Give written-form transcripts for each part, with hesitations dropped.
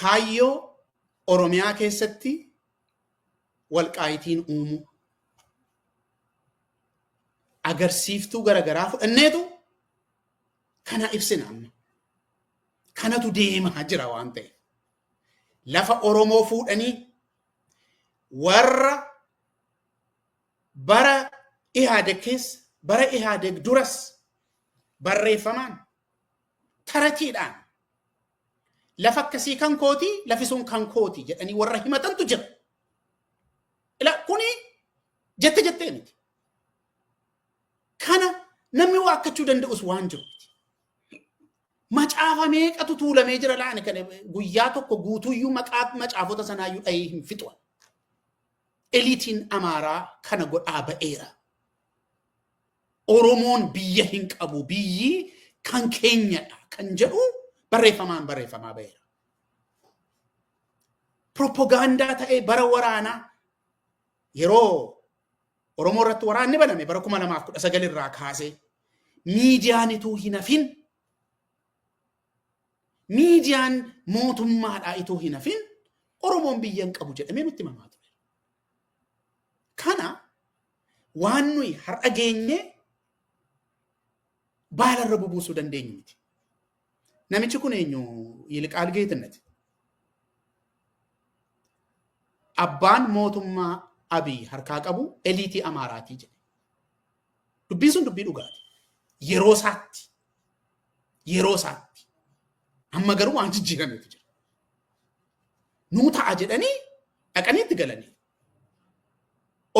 Kaayyoo Oromiyaa keessatti walqaayitiin uumuu agarsiiftuu garaagaraa fudhanneetu kana ibsina amma. Kanatu deemaa jira waan ta'eef. Lafa Oromoo fuudhanii warra bara Ihaadeg keessa, bara Ihaadeg duras barreeffamaan, taratiidhaan lafa akkasii kan kooti, lafi sun kan kooti jedhanii warra himatantu jira. Ila kuni jette jettee miti. Kana namni waa akkachuu danda'us waan jiru miti. Macaafa meeqatu tuulamee jira laani kana guyyaa tokko guutuyyuu maqaa macaafota sanaayyuu dhahee hin fixu. Eliitiin Amaaraa kana godhaa ba'eera. Oromoon biyya hin qabu, biyyi kan keenyadha kan jedhu barreeffamaan barreeffamaa ba'eera. Propagaandaa ta'ee bara waraanaa yeroo Oromoo irratti waraanni baname bara 2019 irraa kaasee miidiyaan ituu hin hafin, miidiyaan mootummaadhaa ituu hin hafin Oromoon biyya hin qabu jedhamee nutti himamaa ture. Kana waan nuyi har'a geenye baalarra bubuusuu dandeenyu miti. Namichi kun eenyu? Yiliqaal Geetinnati. Abbaan mootummaa Abiy harkaa qabu eliitii Amaaraatii jedhe. Dubbiin sun dubbii dhugaati. Yeroo isaatti. Yeroo isaatti. Amma garuu waan jijjiirametu jira. Nuu ta'a jedhanii dhaqanii itti galanii.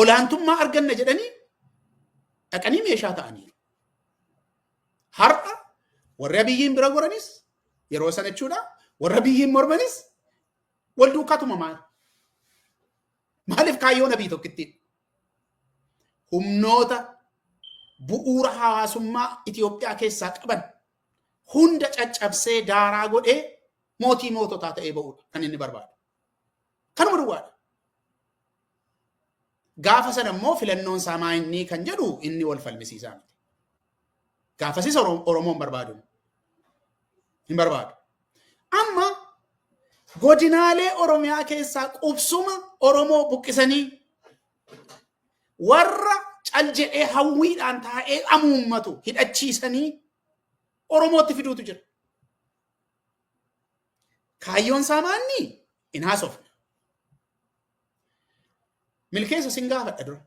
Olaantummaa arganna jedhanii dhaqanii meeshaa ta'aniiru. Har'a warri Abiyyiin bira goranis yeroo sana jechuudha. Warra Abiyyiin mormanis wal duukaa tumamaa. Maaliif? Kaayyoon Abiy tokkittiin humnoota bu'uura hawaasummaa Itoophiyaa keessaa qaban hunda caccabsee daaraa godhee mootii moototaa ta'ee ba'uudha kan inni barbaadu. Kanuma duwwaadha. Gaafa sana immoo filannoon isaa maa inni kan jedhu inni wal falmisiisaa miti. Gaafasis Oromoon barbaadu. Hin barbaadu. Amma godinaalee Oromiyaa keessaa qubsuma Oromoo buqqisanii warra cal jedhee hawwiidhaan taa'ee amuummatu hidhachiisanii Oromootti fiduutu jira. Kaayyoon isaa maanni hin haasofne. Milkeessa sin gaafadha dura.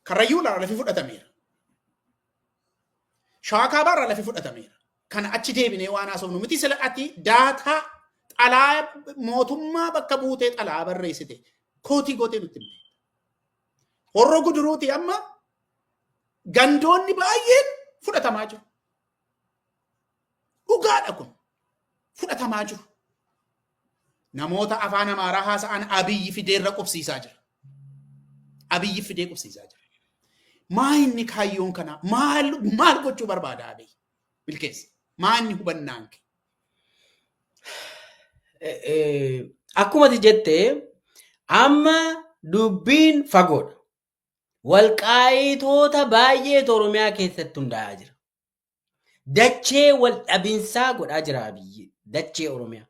Karrayyuu irraa lafi fudhatameera. Shawaa kaabaa irraa lafi fudhatameera. Kana achi deebinee waan haasofnu miti, sila ati daataa xalaa mootummaa bakka buutee xalaa barreessite kootii gootee nutti himte. Horroo Guduruuti amma gandoonni baay'een fudhatamaa jiru. Dhugaadha, kun fudhatamaa jiru. Namoota afaan Amaaraa haasa'an Abiyyi fideerra qubsiisaa jira. Abiyyi fidee qubsiisaa jira. Maa inni kaayyoon kanaa? Maal maal gochuu barbaada Abiyyi? Milkeessa. Maa inni hubannaan kee? Akkuma ati jette, amma dubbiin fagoodha. Walqaayitoota baay'eetu Oromiyaa keessatti hundaa'aa jira. Dachee wal dhabinsaa godhaa jira Abiyyi dachee Oromiyaa.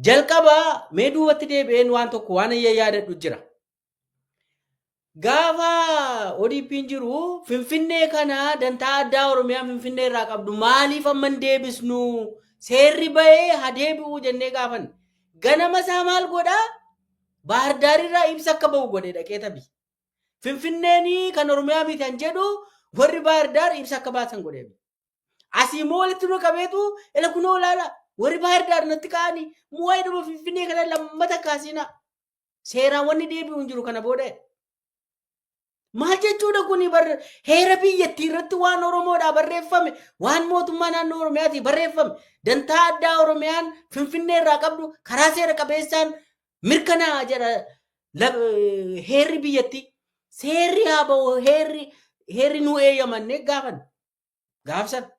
Jalqaba mee duubatti deebi'een waan tokko waan ayya yaadadhu jira. Gaafa ODP'n jiru Finfinnee kana dantaa addaa Oromiyaan Finfinnee irraa qabdu maaliif amma hin deebisnu, seerri bahee haa deebi'uu jennee gaafanne. Ganama isaa maal godhaa? Baahir irraa ibsa akka bahu godhe dhaqee tabi. Finfinneen kan Oromiyaa miti kan jedhu warri Baahir Daar ibsa akka baasan godhe. Asii immoo walitti nu qabeetu ila kunoo ilaala, warri Baahir Daar natti ka'anii waa'ee dhuma Finfinnee kana lammata kaasina. Seeraan wanni deebi'u hin jiru kana booda. Maal jechuudha kuni? Bar heera biyyattii irratti waan Oromoodhaa barreeffame, waan mootummaa naannoo Oromiyaatii barreeffame, dantaa addaa Oromiyaan Finfinnee irraa qabdu karaa seera qabeessaan mirkanaa'a jedha heerri biyyattii. Seerri haa ba'u, heerri nu eeyyamanne gaafan gaafsan.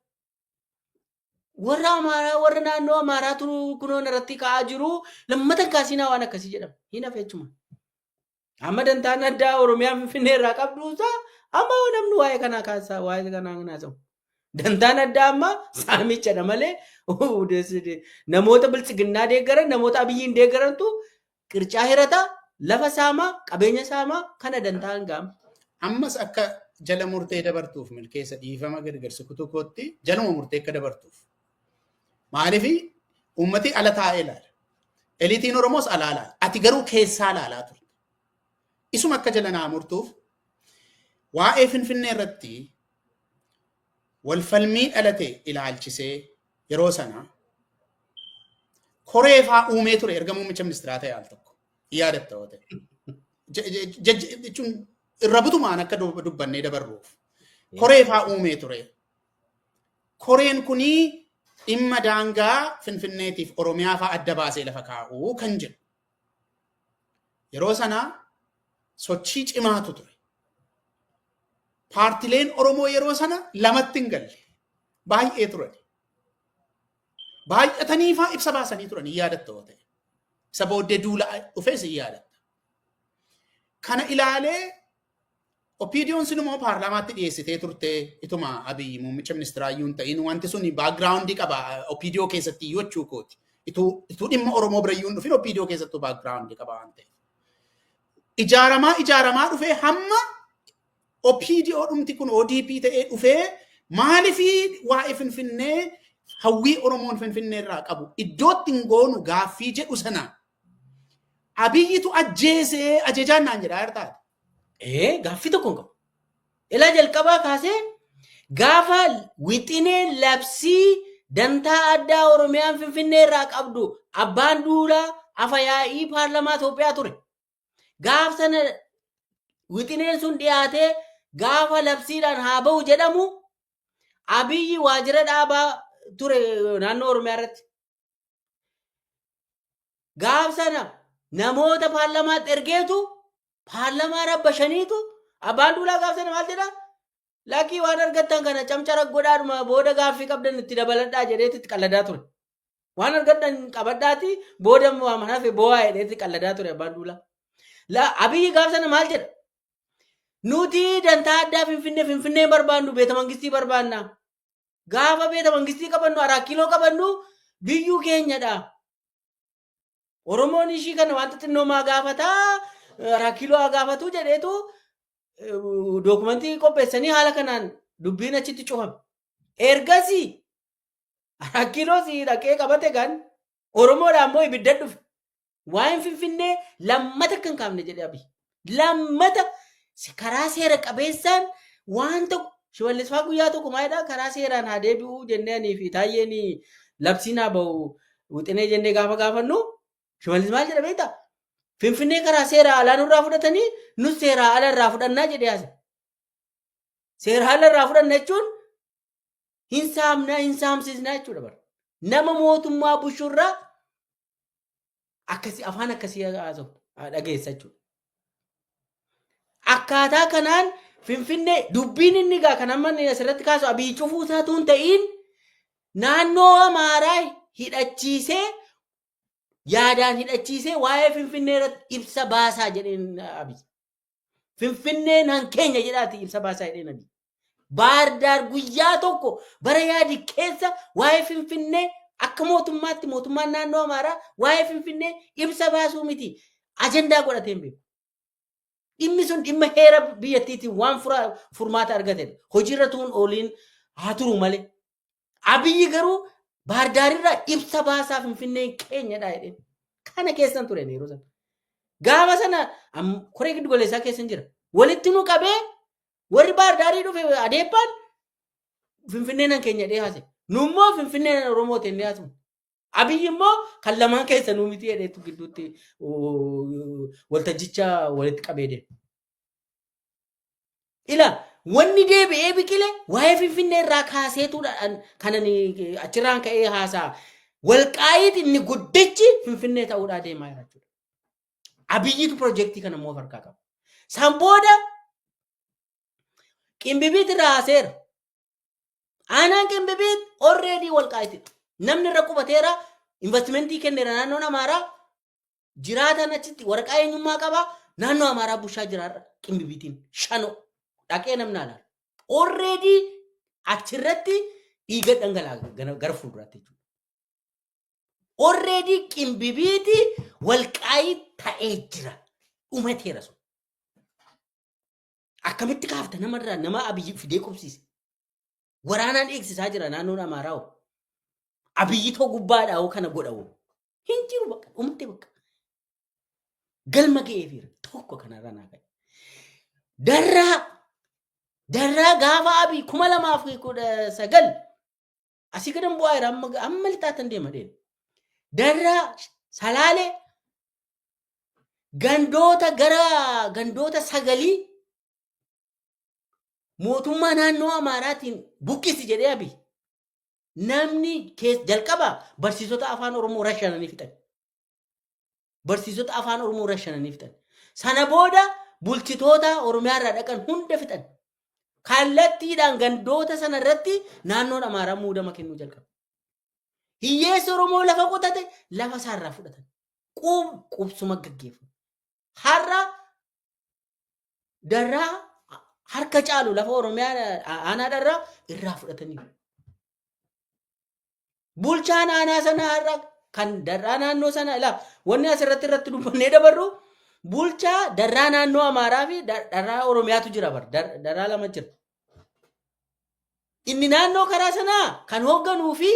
Warra Amaaraa, warra naannoo Amaaraatu kunoon irratti ka'aa jiru, lammata kaasinaa waan akkasii jedhama. Hin hafe jechuudha. Amma dantaan addaa Oromiyaan Finfinnee irraa qabdu isaa amma namni waa'ee kanaa kaasaa waa'ee kanaa haasa'u. Dantaan addaa amma saamichadha malee namoota Biltsiginnaa deeggaran, namoota Abiyyiin deeggarantu qircaa hirata, lafa saamaa, qabeenya saamaa, kana dantaan gaama. Ammas akka jala murtee dabartuuf, Milkeessa, dhiifama gargaarsa kutuu kootti, jaluma murtee akka dabartuuf. Maaliif uummati ala taa'ee ilaala. Eliitiin Oromoos alaa ilaala. Ati garuu keessaa ilaalaa turte. Isuma akka jala naa murtuuf, waa'ee Finfinnee irratti walfalmii dhalate ilaalchisee yeroo sana koree faa uumee ture erga muummicha ministeeraa ta'e al tokko. Yaadatta yoo ta'e. Jechuun irra butumaan akka dubbannee dabarruuf. Koree faa uumee ture. Koreen kunii dhimma daangaa Finfinneetiif Oromiyaa faa adda baasee lafa kaa'uu kan jedhu. Yeroo sana sochii cimaatu ture. Paartileen Oromoo yeroo sana lamatti hin galle. Baay'ee turan. Baay'atanii faa ibsa baasanii turan, hin yaadatta yoo ta'e. Isa booddee duula dhufes hin yaadatta. Kana ilaalee OPDOn sinimmoo paarlaamaatti dhiyeessitee turte, ituma Abiy muummicha ministeeraa iyyuu hin ta'in. Wanti sun background qaba OPDO keessatti iyyuu jechuu kooti. Ituu dhimma Oromoo bira iyyuu hin dhufin OPDO keessattuu background qaba waan ta'eef. Ijaaramaa ijaaramaa dhufee hamma OPDO dhumti kun ODP ta'ee dhufee, maaliifii waa'ee Finfinnee, hawwii Oromoon Finfinnee irraa qabu iddootti hin goonu gaaffii jedhu sana Abiyyitu ajjeesee ajajaan naan jedhaa jirtaati. Ee, gaaffii tokko hin qabu. Ilaa, jalqabaa kaasee gaafa wixinee labsii dantaa addaa Oromiyaan Finfinnee irraa qabdu, Abbaan Duulaa afa yaa'ii paarlamaa Itoophiyaa ture. Gaaf sana wixineen sun dhiyaatee gaafa labsiidhaan haa ba'u jedhamu, Abiyyi waajjira dhaabaa ture naannoo Oromiyaa irratti. Gaaf sana namoota paarlamaatti ergeetu, paarlamaa rabba shaniitu, Abbaan Duulaa gaaf sana maal jedhaa? "Lakkii, waan argattan kana camcara godhaadhuma, booda gaaffii qabdan itti dabaladhaa" jedheetu itti qalladaa ture. "Waan argattan qabadhaati, booda waan hafe bo'aa" jedheetti qalladaa ture Abbaan Duulaa. Abiyyi gaaf sana maal jedha? "Nuti dantaa addaa Finfinnee Finfinnee barbaannu, beeta mangistii barbaanna. Gaafa beeta mangistii qabannu, Araa Kiiloo qabannu, biyyuu keenyadha. Oromoon ishii kana wanta xinnoo maa gaafataa, Araa Kiiloo haa gaafatu" jedheetu dookumentii qopheessanii haala kanaan dubbiin achitti cufame. Ergasii Araa Kiiloo si dhaqee qabate kan Oromoodhaan immoo ibidda dhufe. Waa'een Finfinnee lammata akka hin kaafne jedhee Abiy. Lammata karaa seera qabeessaan waan tokko, Shimallis fa'aa guyyaa tokko maalidhaa, karaa seeraan haa deebi'uu jennee anii fi Taayyeen labsiin haa ba'u wixinee jennee gaafa gaafannu, Shimallis maal jedha beektaa? "Finfinnee karaa seera alaa nurraa fudhatanii, nus seeraa ala irraa fudhannaa" jedhee haase. Seera ala irraa fudhanna jechuun hin saamnaa, hin saamsisnaa jechuudha bara. Nama mootummaa bushurraa akkasii afaan akkasii haasa'u dhageessa jechuudha. Akkaataa kanaan Finfinnee dubbiin inni egaa kan amma inni asirratti kaasu Abiy cufuu isaatu hin ta'iin, naannoo Amaaraa hidhachiisee, yaadaan hidhachiisee waa'ee Finfinnee irratti ibsa baasaa jedheen Abiy. "Finfinneen han keenya jedhaati ibsa baasaa" jedheen Abiy. Baardaar guyyaa tokko bara yaadi keessa waa'ee Finfinnee akka mootummaatti mootummaan naannoo Amaaraa waa'ee Finfinnee ibsa baasuu miti ajandaa godhatee hin beeku. Dhimmi sun dhimma heera biyyattiitiin waan furmaata argatedha. Hojiirra tuun ooliin haa turu malee. Abiyyi garuu Baardaarirraa ibsa baasaa, "Finfinneen keenyadha" jedheen. Kana keessan ture yeroo sana. Gaafa sana koree giddu galeessaa keessan jira. Walitti nu qabee warri Baardaarii dhufe adeeppaan "Finfinneen han keenya" jedhee haase. Nu immoo "Finfinneen Oromoo" jennee haasofne. Abiyyi immoo "Kan lamaan keessa nuu miti" jedheetu gidduutti waltajjicha walitti qabee deema. Ila, wanni deebi'ee biqile waa'ee Finfinnee irraa kaaseetuudha kan ani achirraan ka'ee haasa'a. Walqaayiit inni guddichi Finfinnee ta'uudhaa deemaa jira jechuudha. Abiyyitu piroojeektii kana immoo of harkaa qaba. San booda Qimbibiit irraa haaseera. Aanaan Qimbibiit already Walqaayitidha. Namni irra qubateera, investimentii kenneera naannoon Amaaraa, jiraatan achitti waraqaa eenyummaa qaba, naannoo Amaaraa bushaa jiraarra Qimbibiitiin shano dhaqee namni alaala. Already Achirratti dhiiga dhangalaa'a gara fuulduraatti jechuudha. Already qimbibiiti walqaayii ta'ee jira. Dhumateera sun. Akkamitti kaafta namarraa nama Abiyyi fidee qubsiise? Waraanaan eegsisaa jira naannoon Amaaraa hoo. Abiyyi too gubbaadhaa hoo kana godha hoo. Hin jiru bakka dhumte bakka. Galma ga'eefiira tokko kanarraa naa ka'e. Darraa darraa gaafa Abiy 2019 asii gadan bu'aa jira amma amma lixaatan deema dheena. Darraa Salaalee gandoota gara gandoota sagalii mootummaa naannoo Amaaraatiin buqqisi jedhee Abiy. Namni jalqaba barsiisota afaan Oromoo rashananii fixan. Barsiisota afaan Oromoo rashananii fixan. Sana booda bulchitoota Oromiyaa irraa dhaqan hunda fixan. Kallattiidhaan gandoota sana irratti naannoon Amaaraa muudama kennuu jalqabe. Hiyyeessi Oromoo lafa qotate lafa isaarraa fudhatan. Qubsuma gaggeeffamu. Har'a Darraa harka caalu lafa Oromiyaa aanaa Darraa irraa fudhataniiru. Bulchaan aanaa sanaa har'a kan Darraa naannoo sana ilaa wanni asirratti irratti dubbannee dabarru bulchaa Darraa naannoo Amaaraa fi Darraa Oromiyaatu jira bar Darraa lama jira. Inni naannoo karaa sanaa kan hoogganuu fi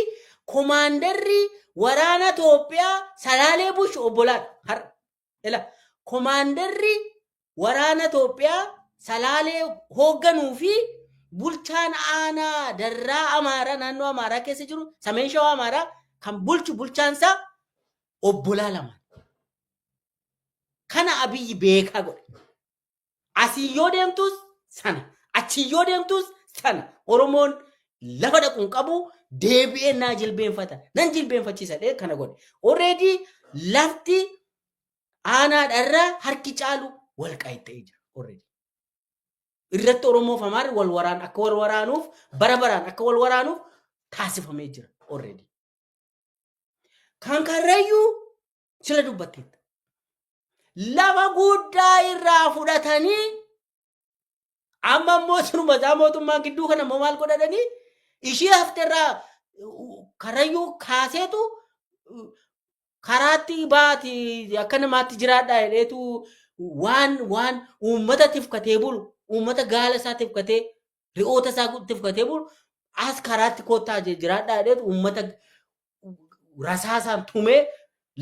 komaandarri waraana Itoophiyaa Salaalee Bush obbolaadha har'a. Ila komaandarri waraana Itoophiyaa Salaalee hoogganuu fi bulchaan aanaa Darraa Amaaraa naannoo Amaaraa keessa jiru Sameen Shawaa Amaaraa kan bulchu bulchaan isaa obbolaa lamaan. Kana Abiyyi beekaa godhe. Asii yoo deemtus sana, achii yoo deemtus sana. Oromoon lafa dhaqu hin qabu deebi'ee naa jilbeenfata. Nan jilbeenfachiisa dhee kana godhe. Already lafti aanaadha irraa harki caalu walqaayitti ta'ee jira. Already. Irratti Oromoof Amaarri wal waraan akka wal waraanuuf bara baraan akka wal waraanuuf taasifamee jira. Already. Kan Karrayyuu sila dubbatteetta. Lafa guddaa irraa fudhatanii amma immoo sinuma isaa mootummaan gidduu kana immoo maal godhatanii ishii hafte irraa Karrayyuu kaaseetu karaatti baati akka namaatti jiraadhaa jedheetu waan waan uummata tifkatee bulu uummata gaala isaa tifkatee re'oota isaa tifkatee bulu as karaatti koottaa jiraadhaa jedheetu uummata rasaasaan tumee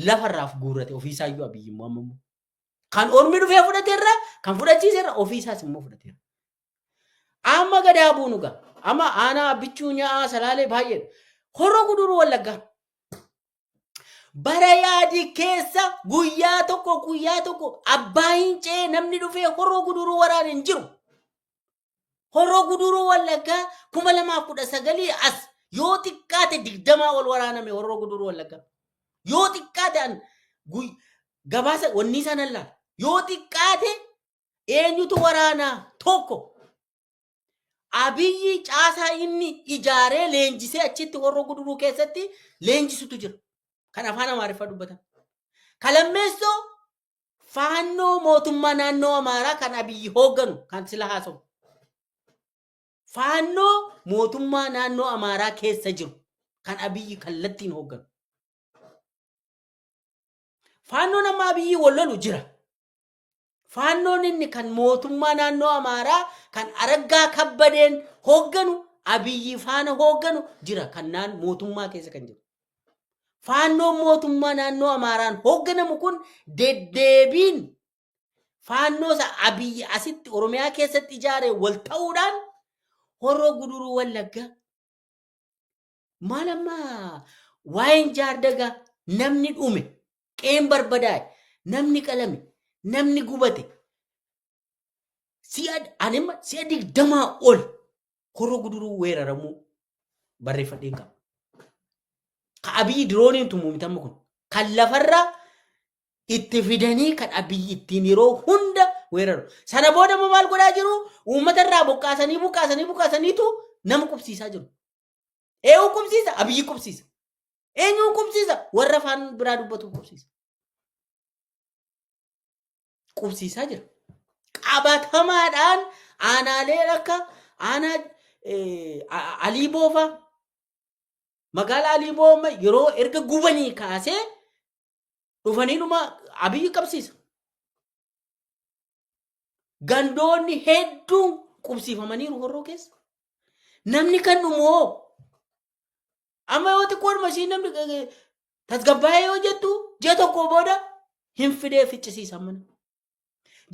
lafarraaf guurrate ofiisaayyuu Abiyyi immoo amma immoo. Kan ormi dhufee fudhateerra kan fudhachiiseerra ofiisaas immoo fudhateera. Amma gadaa buunu gaa. Amma aanaa Abbichuu Nyaa'aa Salaalee baay'eedha. Horoo Guduruu Wallaggaa. Bara yaadii keessa guyyaa tokko guyyaa tokko abbaa hin ce'ee namni dhufee Horoo Guduruu waraane hin jiru. Horoo Guduruu Wallaggaa 2019 as yoo xiqqaate 20 ol waraaname Horoo Guduruu Wallaggaa. Yoo xiqqaate an gabaasa wanni isaan laala. Yoo xiqqaate eenyutu waraanaa tokko Abiyyi caasaa inni ijaaree leenjisee achitti Horroo Guduruu keessatti leenjisutu jira. Kan afaan Amaariffaa dubbatan. Kalammeessoo faannoo mootummaa naannoo Amaaraa kan Abiyyi hoogganu kan sila haasawu. Faannoo mootummaa naannoo Amaaraa keessa jiru kan Abiyyi kallattiin hoogganu. Faannoon amma Abiyyi wal lolu jira. Faannoon inni kan mootummaa naannoo Amaaraa kan Araggaa Kabbadeen hoogganu Abiyyi faana hoogganu jira kan naan mootummaa keessa kan jiru. Faannoon mootummaa naannoo Amaaraan hoogganamu kun deddeebiin faannoo isa Abiyyi asitti Oromiyaa keessatti ijaare wal ta'uudhaan Horroo Guduruu Wallaggaa maal amma waa'een Jaardagaa namni dhume qeen barbadaa'e namni qalame namni gubate si'a anima si'a 20 ol Horroo Guduruu weeraramuu barreeffadheen qaba. Ka Abiyyi dirooniin tumuumti amma kun kan lafarraa itti fidanii kan Abiyyi ittiin yeroo hunda weeraru. Sana booda immoo maal godhaa jiru? Uummata irraa buqqaasanii buqqaasanii buqqaasaniitu nama qubsiisaa jiru. Eenyu qubsiisa? Abiyyi qubsiisa. Eenyuun qubsiisa? Warra afaan biraa dubbatu qubsiisa. Qubsiisaa jira. Qabatamaadhaan aanaaleen akka aanaa Alii Boofa magaalaa Alii Boofa yeroo erga gubanii kaasee dhufanii dhuma Abiyyi qabsiisa. Gandoonni hedduun qubsiifamaniiru Horroo keessa. Namni kan dhumu hoo amma yoo xiqqoodhuma ishii namni tasgabbaa'ee yoo jettu ji'a tokko booda hin fidee ficcisiisa mana.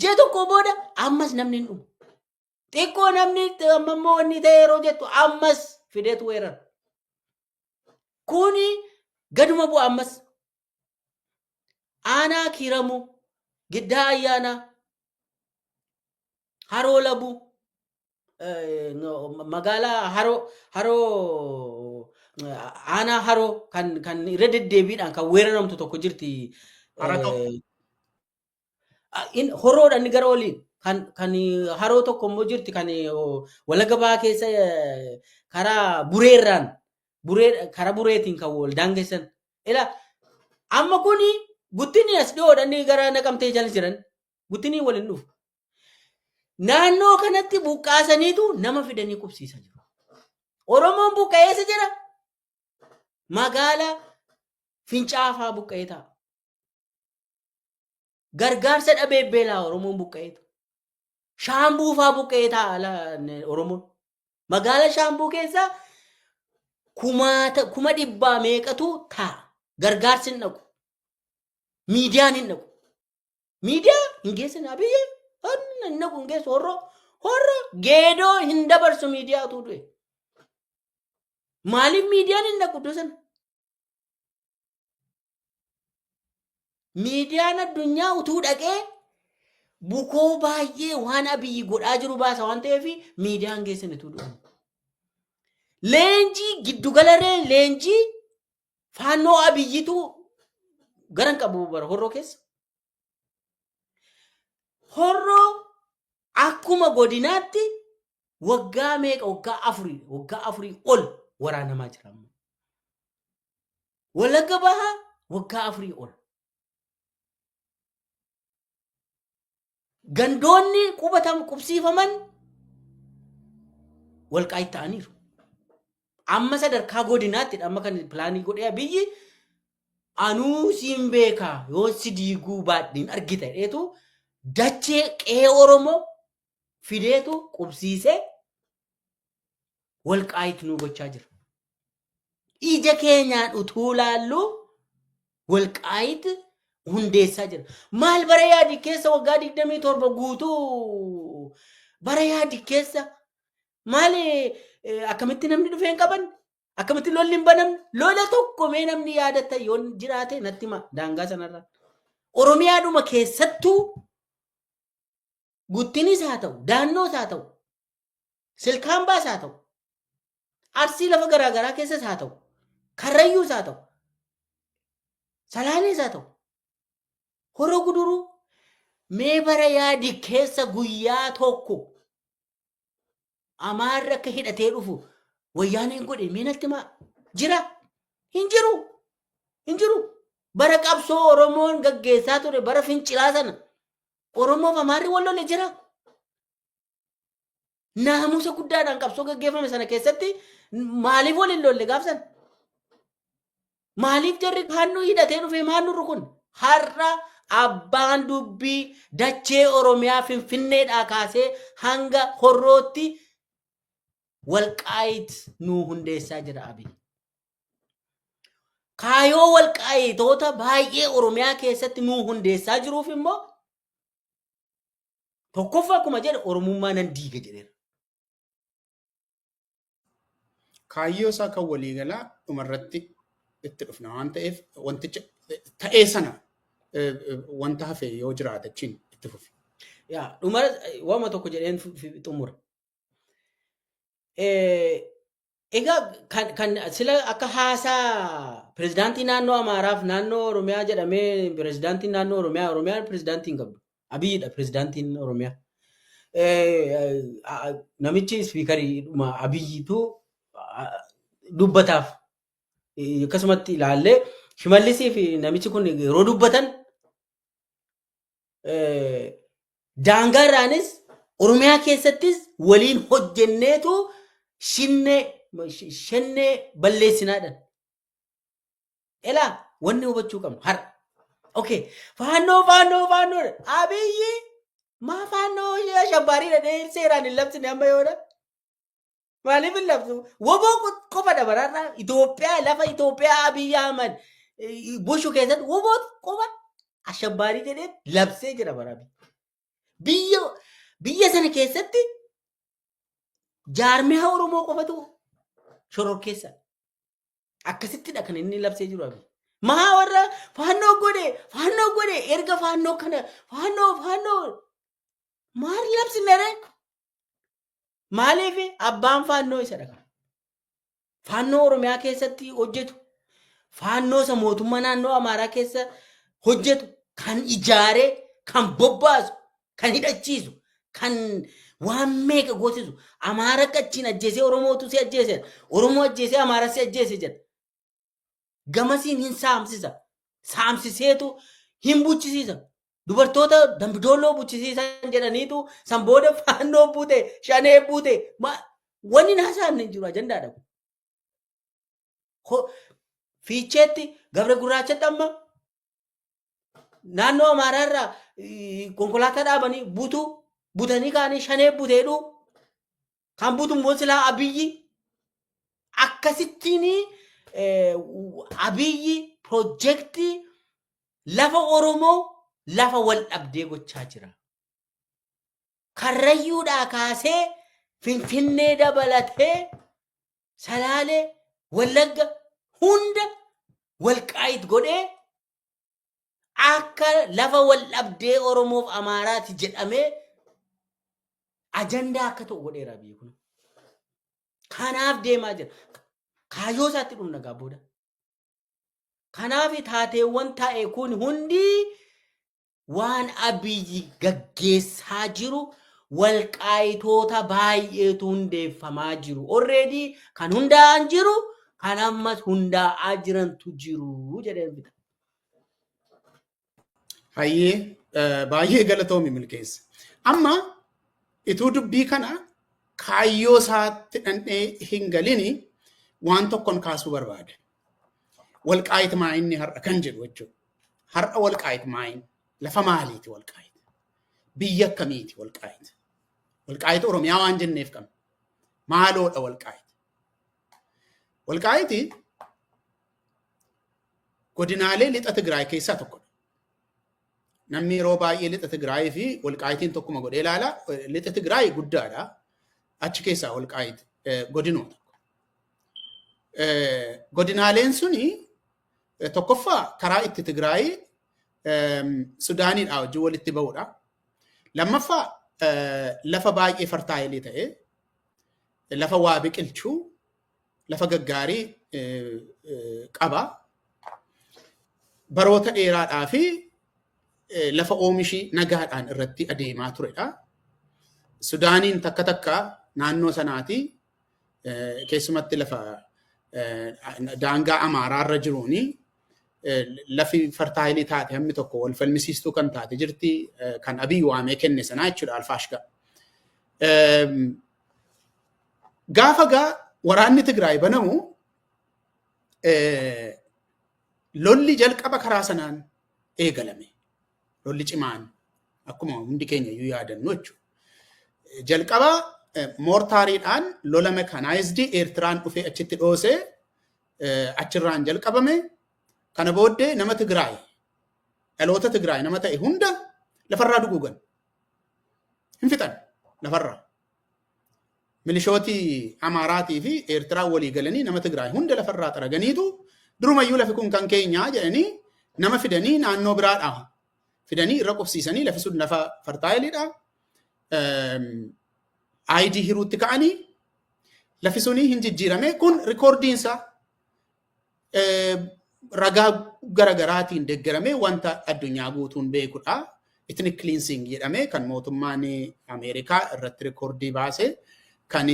Ji'a tokko booda ammas namni hin dhumu. Xiqqoo namni amma immoo wanni ta'e yeroo jettu ammas fideetu weerara. Kuni gaduma bu'a ammas. Aanaa Kiiramuu, Giddaa Ayyaanaa, Haroo Labuu, magaalaa Haroo aanaa Haroo kan irra deddeebiidhaan kan weeraramtu tokko jirti. Haratoo. Horoodha inni gara oliin. Kan haroo tokko immoo jirti kan Wallagga Bahaa keessa karaa Bureerraan buree karaa Bureetiin kan wal daangessan. Ila amma kuni Guttini as dhiyoodha inni gara Naqamtee jala jiran Guttini waliin dhufu. Naannoo kanatti buqqaasaniitu nama fidanii qubsiisaa jiru. Oromoon buqqa'ee eessa jira? Magaalaa Fincaafaa buqqa'ee ta'a. Gargaarsa dhabee beelaa Oromoon buqqa'ee ta'a. Shaambuufaa buqqa'ee ta'a Oromoon. Magaalaa Shaambuu keessa kuma dhibbaa meeqatu ta'a. Gargaarsi hin dhaqu. Miidiyaan hin dhaqu. Miidiyaa hin geessan Abiyyi hin dhaqu hin geessu Horroo. Horroo Geedoo hin dabarsu miidiyaa utuu du'e. Maaliif miidiyaan hin dhaqu iddoo sana? Miidiyaan addunyaa utuu dhaqee bukoo baay'ee waan Abiyyi godhaa jiru baasa waan ta'eef miidiyaan geessan utuu du'an. Leenjii giddugala ree leenjii Faannoo Abiyyitu garan qabu bara Horroo keessa. Horroo akkuma godinaatti waggaa meeqa waggaa 4 ol waraanamaa jira amma. Wallagga Bahaa waggaa 4 ol. Gandoonni qubatan qubsiifaman Walqaayit ta'aniiru. Amma sadarkaa godinaatti amma kan pilaanii godhee Abiyyi anuu siin beekaa yoo si diiguu baadhiin argita jedheetu dachee qe'ee Oromoo fideetu qubsiisee Walqaayit nuu gochaa jira. Ija keenyaan utuu laallu Walqaayit hundeessaa jira. Maal bara yaadi keessa waggaa 27 guutuu bara yaadi keessa maal akkamitti namni dhufee hin qaban? Akkamitti lolli hin banamne? Lola tokko mee namni yaadatta yoo jiraate natti hima daangaa sanarra. Oromiyaadhuma keessattuu Guttinis haa ta'u, Daannoos haa ta'u, Silkaambaas haa ta'u, Arsii lafa garaagaraa keessas haa ta'u, Karrayyuus haa ta'u, Salaalees haa ta'u, Horoo Guduruu mee bara yaadi keessa guyyaa tokko Amaarri akka hidhatee dhufu Wayyaaneen godhe mee natti himaa jira? Hin jiru. Hin jiru. Bara qabsoo Oromoon gaggeessaa ture bara fincilaa sana Oromoof Amaarri wal lole jira. Naamusa guddaadhaan qabsoo gaggeeffame sana keessatti maaliif wal hin lolle gaaf sana? Maaliif jarri faannoo hidhatee dhufee maal nurru kun? Har'a abbaan dubbii dachee Oromiyaa Finfinneedhaa kaasee hanga Horrootti Walqaayit nuu hundeessaa jira Abiy. Kaayoo walqaayitoota baay'ee Oromiyaa keessatti nuu hundeessaa jiruuf immoo tokkoffaa akkuma jedhe Oromummaa nan diiga jedheera. Kaayyoo isaa kan waliigalaa dhumarratti itti dhufna waan ta'eef wanticha ta'ee sana wanta hafe yoo jiraate achiin itti fufi. Yaa dhuma waama tokko jedheen xumura. Egaa kan sila akka haasaa pirezidaantii naannoo Amaaraaf naannoo Oromiyaa jedhamee pirezidaantiin naannoo Oromiyaa Oromiyaan pirezidaantii hin qabdu. Abiyyiidha pirezidaantiin Oromiyaa. Namichi ispiikariidhuma Abiyyiitu dubbataaf akkasumatti ilaallee Shimallisii fi namichi kun yeroo dubbatan daangaarraanis Oromiyaa keessattis waliin hojjenneetu Shinnee shennee balleessinaadhaan. Elaa, wanni hubachuu qabnu har'a. Okay, Faannoo, Faannoo, Faannoo, Abiyyi maa Faannoo ashabbaarii dhadhee seeraan hin labsine amma yoona? Maaliif hin labsu? WBO qofa dabaraarraa Itoophiyaa, lafa Itoophiyaa Abiyyi Ahmad bulchu keessatti WBO qofa ashabbaarii jedhee labsee jira baraabi. Biyya sana keessatti jaarmiyaa Oromoo qofatu shororkeessa. Akkasittidha kan inni labsee jiru Abiy. Maa warra Faannoo godhe, Faannoo godhe, erga Faannoo kana Faannoo Faannoo maal labsine ree? Maaliif? Abbaan Faannoo isa dhaqa. Faannoo Oromiyaa keessatti hojjetu, Faannoo isa mootummaa naannoo Amaaraa keessa hojjetu kan ijaaree, kan bobbaasu, kan hidhachiisu, kan waan meeqa goosisu, Amaara qachiin ajjeesee Oromootu si ajjeese, Oromoo ajjeesee Amaara si ajjeese jedha. Gamasiin hin saamsisa. Saamsiseetu hin buchisiisa. Dubartoota Dambidooloo buchisiisan jedhaniitu san booda Faannoo buute, Shanee buute. Wanni naasaan hin jiru ajandaadha kun. Fiicheetti, Gabre Gurraachatti, amma naannoo Amaaraarraa konkolaataa dhaabanii butuu, butanii kaanii Shanee buteedhu. Kan butu immoo silaa Abiyyi. Akkasittiin Abiyyi piroojeektii lafa Oromoo lafa wal dhabdee gochaa jira. Karrayyuudhaa kaasee Finfinnee dabalatee Salaalee, Wallagga hunda Walqaayit godhee akka lafa wal dhabdee Oromoof Amaaraati jedhamee ajandaa akka ta'u godheera biyyi kun. Kanaaf deemaa jira. Kaayyoo isaatti dhumna gaa booda. Kanaaf taateewwan ta'e kun hundi waan Abiyyi gaggeessaa jiru, Walqaayitoota baay'eetu hundeeffamaa jiru. Already kan hundaa'an jiru, kan ammas hundaa'aa jirantu jiru jedheen fida. Hayyee, baay'ee galatoomi, Milkeessa. Amma ituu dubbii kana kaayyoo isaatti dhandhee hin galini waan tokkon kaasuu barbaada. Walqaayit maa inni har'a kan jedhu jechuudha. Har'a Walqaayit maayin? Lafa maaliiti Walqaayit? Biyya akkamiiti Walqaayit? Walqaayit Oromiyaa waan jenneef qabna. Maaloodha Walqaayit? Walqaayiti godinaalee lixa Tigraay keessaa tokkodha. Namni yeroo baay'ee lixa Tigraayii fi Walqaayitiin tokkuma godhee ilaala. Lixa Tigraay guddaadha. Achi keessaa Walqaayit godinuma tokko. Godinaaleen suni tokkoffaa karaa itti Tigraay Sudaaniidhaa wajjin walitti bahudha. Lammaffaa, lafa baay'ee fertile ta'e, lafa waa biqilchuu, lafa gaggaarii qaba. Baroota dheeraadhaa fi lafa oomishii nagaadhaan irratti adeemaa turedha. Sudaaniin takka takka naannoo sanaati keessumatti lafa daangaa Amaaraarra jiruuni lafi fertile taate hammi tokko wal falmisiistuu kan taate jirti, kan Abiy waamee kenne sanaa jechuudha, Alfaashgaa. Gaafa gaa waraanni Tigraay banamu, lolli jalqaba karaa sanaan eegalame. Lolli cimaan akkuma hundi keenya iyyuu yaadannu jechuudha. Jalqaba moortaariidhaan lola mechanized Eertiraan dhufee achitti dhoosee achirraan jalqabame. Kana booddee nama Tigraay, dhaloota Tigraay nama ta'e hunda lafarraa duguugan. Hin fixan lafarraa. Milishootii Amaaraatii fi Eertiraa walii galanii nama Tigraay hunda lafarraa xaraganiitu, durumayyuu lafi kun kan keenyaa jedhanii, nama fidanii naannoo biraadhaa fidanii irra qubsiisanii, lafi sun lafa fertileidha. ID hiruutti ka'anii lafi suni hin jijjiirame. Kun recordiinsa ragaa garagaraatiin deeggaramee wanta addunyaa guutuun beekudha. Ethnic cleansing jedhamee kan mootummaan Ameerikaa irratti record baase, kan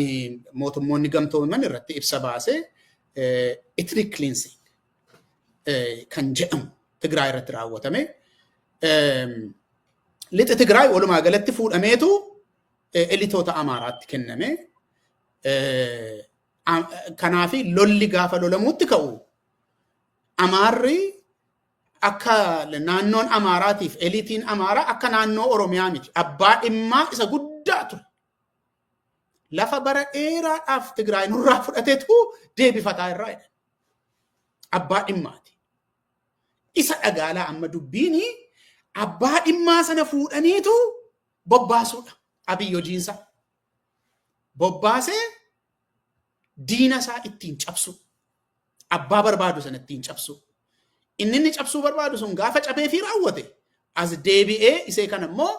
mootummoonni gamtooman irratti ibsa baase, ethnic cleansing kan jedhamu Tigraay irratti raawwatame. Lixa Tigraay walumaa galatti fuudhameetu elitoota Amaaraatti kenname. Kanaafi lolli gaafa lolamuutti ka'u Amaarri akka naannoon Amaaraatiif eliitiin Amaaraa akka naannoo Oromiyaa miti. Abbaa dhimmaa isa guddaa ture. Lafa bara dheeraadhaaf Tigraay nurraa fudhateetu deebifataa irraa jedha. Abbaa dhimmaati. Isa dhagaalaa amma dubbiini abbaa dhimmaa sana fuudhaniitu bobbaasuudha. Abiy hojiinsa. Bobbaasee diina isaa ittiin cabsu. Abbaa barbaadu sana ittiin cabsu. Inni cabsuu barbaadu sun gaafa cabee fi raawwate as deebi'ee isee kana immoo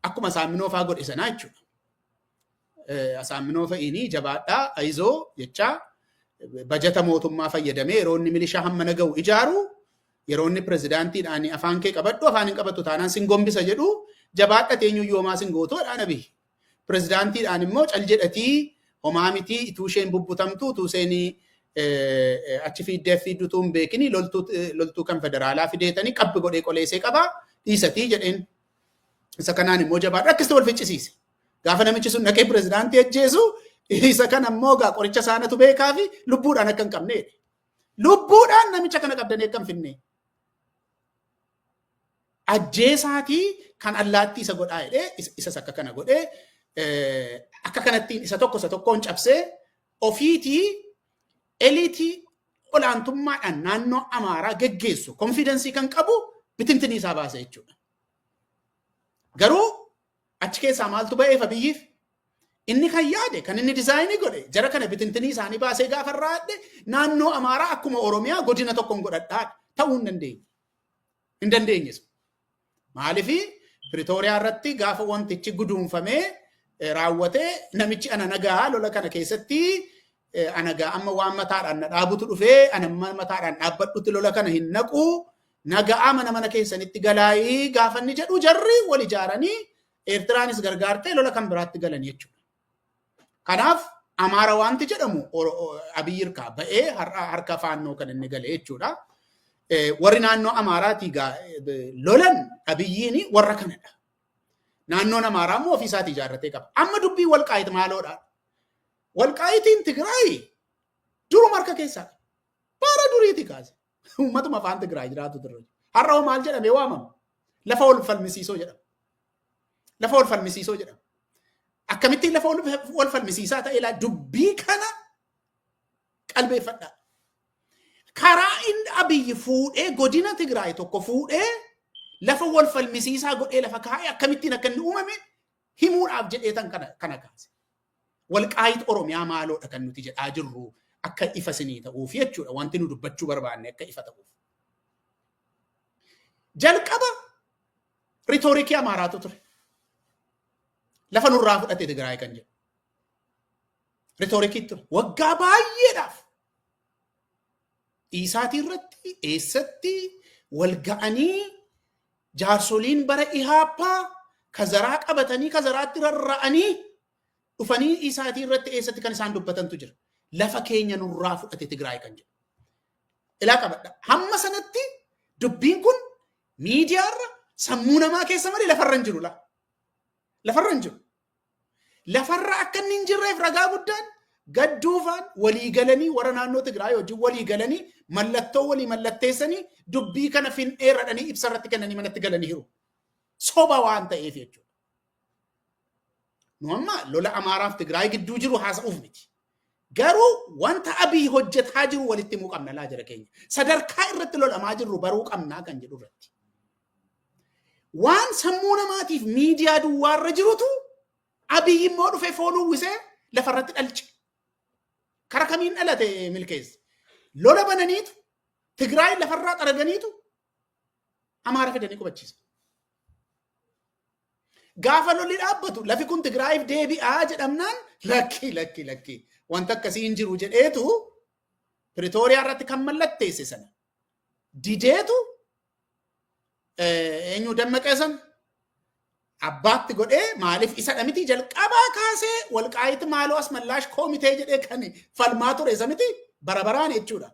akkuma Asaamminoo fa'aa godhe sanaa jechuudha. Asaamminoo fa'iinii jabaadhaa ayizoo jechaa bajata mootummaa fayyadamee yeroo inni milishaa hamma ga'u ijaaru, yeroo inni pirezidaantiidhaan afaan kee qabadhu, afaan hin qabattu taanaan sin gombisa jedhu, jabaadha teenyuu homaa sin gootuudhaan Abiy. Pirezidaantiidhaan immoo cal jedhatii homaa mitii, ituu isheen bubbutamtu, utuu isheen achi fiiddee fiiddutuu hin beekini loltuu kan federaalaa fideetanii qabbi godhee qoleessee qabaa dhiisatii jedheen. Isa kanaan immoo jabaadha akkasitti wal ficcisiise. Gaafa namichi sun dhaqee pirezidaantii ajjeesu, isa kana immoo gaa qoricha isaanatu beekaa fi lubbuudhaan akka hin qabne. Lubbuudhaan namicha kana qabdanii akka hin finne. Ajjeesaatii kan allaattii isa godhaa jedhee isas akka kana godhee, akka kanattiin isa tokko isa tokkoon cabsee ofiitii eliitii olaantummaadhaan naannoo Amaaraa geggeessu confidence kan qabu bitintinii isaa baase jechuudha. Garuu achi keessaa maaltu ba'eef Abiyyiif? Inni kan yaade, kan inni design godhe, jara kana bitintinii isaanii baasee gaafa irraa naannoo Amaaraa akkuma Oromiyaa godina tokkoon godhadhaa ta'uu hin dandeenye. Hin dandeenye. Maaliif? Piritooriyaa irratti gaafa wantichi guduunfamee raawwatee, namichi ana nagaa lola kana keessatti ana gaa amma waan mataadhaan na dhaabutu dhufee, ana mataadhaan dhaabbadhutti lola kana hin naqu, nagaa mana mana keessanitti galaayii gaafa inni jedhu, jarri wal ijaaranii Eertiraanis gargaartee lola kan biraatti galan jechuudha. Kanaaf Amaara wanti jedhamu Abiyyi hirkaa ba'ee harka Faannoo kan inni gale jechuudha. Warri naannoo Amaaraatii lolan Abiyyiin warra kanadha. Naannoon Amaaraa immoo ofii isaatii ijaarratee qaba. Amma dubbii Walqaayit maaloodha? Walqaayitiin Tigraay duruma harka keessaa qaba. Bara duriiti kaase. Uummatuma afaan Tigraay jiraatu ture. Har'a hoo maal jedhamee waamama? Lafa wal falmisiisoo jedhama. Lafa wal falmisiisoo jedhama. Akkamittiin lafa wal falmisiisaa ta'e laa? Dubbii kana qalbeeffadhaa. Karaa inni Abiyyi fuudhee godina Tigraay tokko fuudhee lafa wal falmisiisaa godhee lafa kaa'ee akkamittiin akka inni uumame himuudhaaf jedhee tan kana kaase. Walqaayit Oromiyaa maaloodha kan nuti jedhaa jirru akka ifa sinii ta'uuf jechuudha, wanti nu dubbachuu barbaanne akka ifa ta'uuf. Jalqaba rhetoric Amaaraatu ture. Lafa nurraa fudhate Tigraay kan jedhu. Rhetoric ture. Waggaa baay'eedhaaf. Dhiisaatii irratti eessatti wal ga'anii jaarsoliin bara Ihaappaa kazaraa qabatanii kazaraatti rarra'anii dhufanii isaatii irratti eessatti kan isaan dubbatantu jira. Lafa keenya nurraa fudhate Tigraay kan jedhu. Ilaa qabadha. Hamma sanatti dubbiin kun miidiyaarra sammuu namaa keessa malee lafarra hin jiru laa. Lafarra hin jiru. Lafarra akka inni hin jirreef ragaa guddaan gadduufaan walii galanii, warra naannoo Tigraay wajjin walii galanii, mallattoo walii mallatteessanii, dubbii kana finxeerradhanii ibsa irratti kennanii manatti galanii jiru. Soba waan ta'eef jechuudha. Nu amma lola Amaaraaf Tigraay gidduu jiru haasa'uuf miti. Garuu wanta Abiy hojjetaa jiru walitti himuu qabna laa jira keenya. Sadarkaa irratti lolamaa jirru baruu qabnaa kan jedhu irratti. Waan sammuu namaatiif miidiyaa duwwaarra jirutu Abiy immoo dhufee foon uwwisee lafarratti dhalche. Kara kamiin dhalate milkeesse? Lola bananiitu Tigraay lafarraa xaraganiitu Amaara fidanii qubachiisa. Gaafa lolli dhaabbatu lafi kun Tigraayiif deebi'aa jedhamnaan, lakki lakki lakki, wanta akkasii hin jiru jedheetu Piritooriyaa irratti kan mallatteesse sana dideetu eenyu Dammaqee san abbaatti godhee. Maaliif? Isa miti jalqabaa kaasee Walqaayit maaloo asmallaash koomitee jedhee kan falmaa ture? Isa miti bara baraan jechuudha.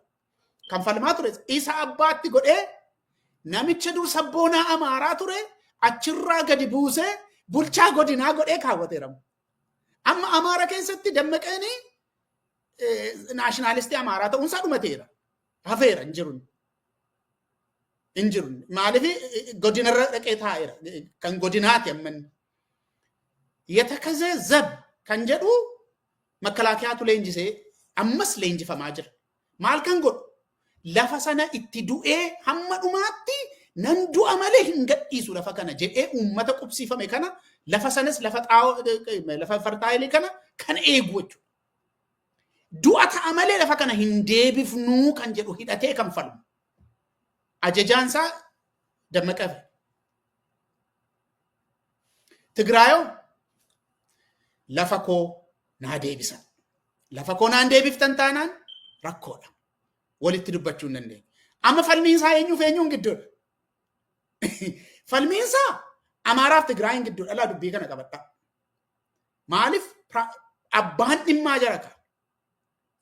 Kan falmaa ture isa abbaatti godhee, namicha dur sabboonaa Amaaraa ture achirraa gadi buusee bulchaa godinaa godhee kaawwateera. Amma Amaara keessatti Dammaqeen nationalist Amaaraa ta'uunsaa dhumateera. Hafeera, hin jiru. Hin jiru. Maaliif? Godinarra dhaqee taa'eera. Kan godinaati amma inni. የተከዜ ዘብ kan jedhu makalaakiyaatu leenjisee ammas leenjifamaa jira. Maal kan godhu? Lafa sana itti du'ee hamma dhumaatti nan du'a malee hin gadhiisu lafa kana jedhee uummata qubsiifame kana, lafa sanas, lafa xaa'oo, lafa fertile kana kan eegu jechuudha. Du'a ta'a malee lafa kana hin deebifnuu kan jedhu hidhatee kan falmu. Ajajaan isaa Dammaqaa. Tigraayoo lafa koo naa deebisan. Lafa koo naan deebiftan taanaan rakkoodha. Walitti dubbachuu hin dandeenye. Amma falmiin isaa eenyuuf eenyuun gidduudha? Falmiin isaa Amaaraaf Tigraayin gidduudha. Laa, dubbii kana qabadhaa. Maaliif? Abbaan dhimmaa jara kana.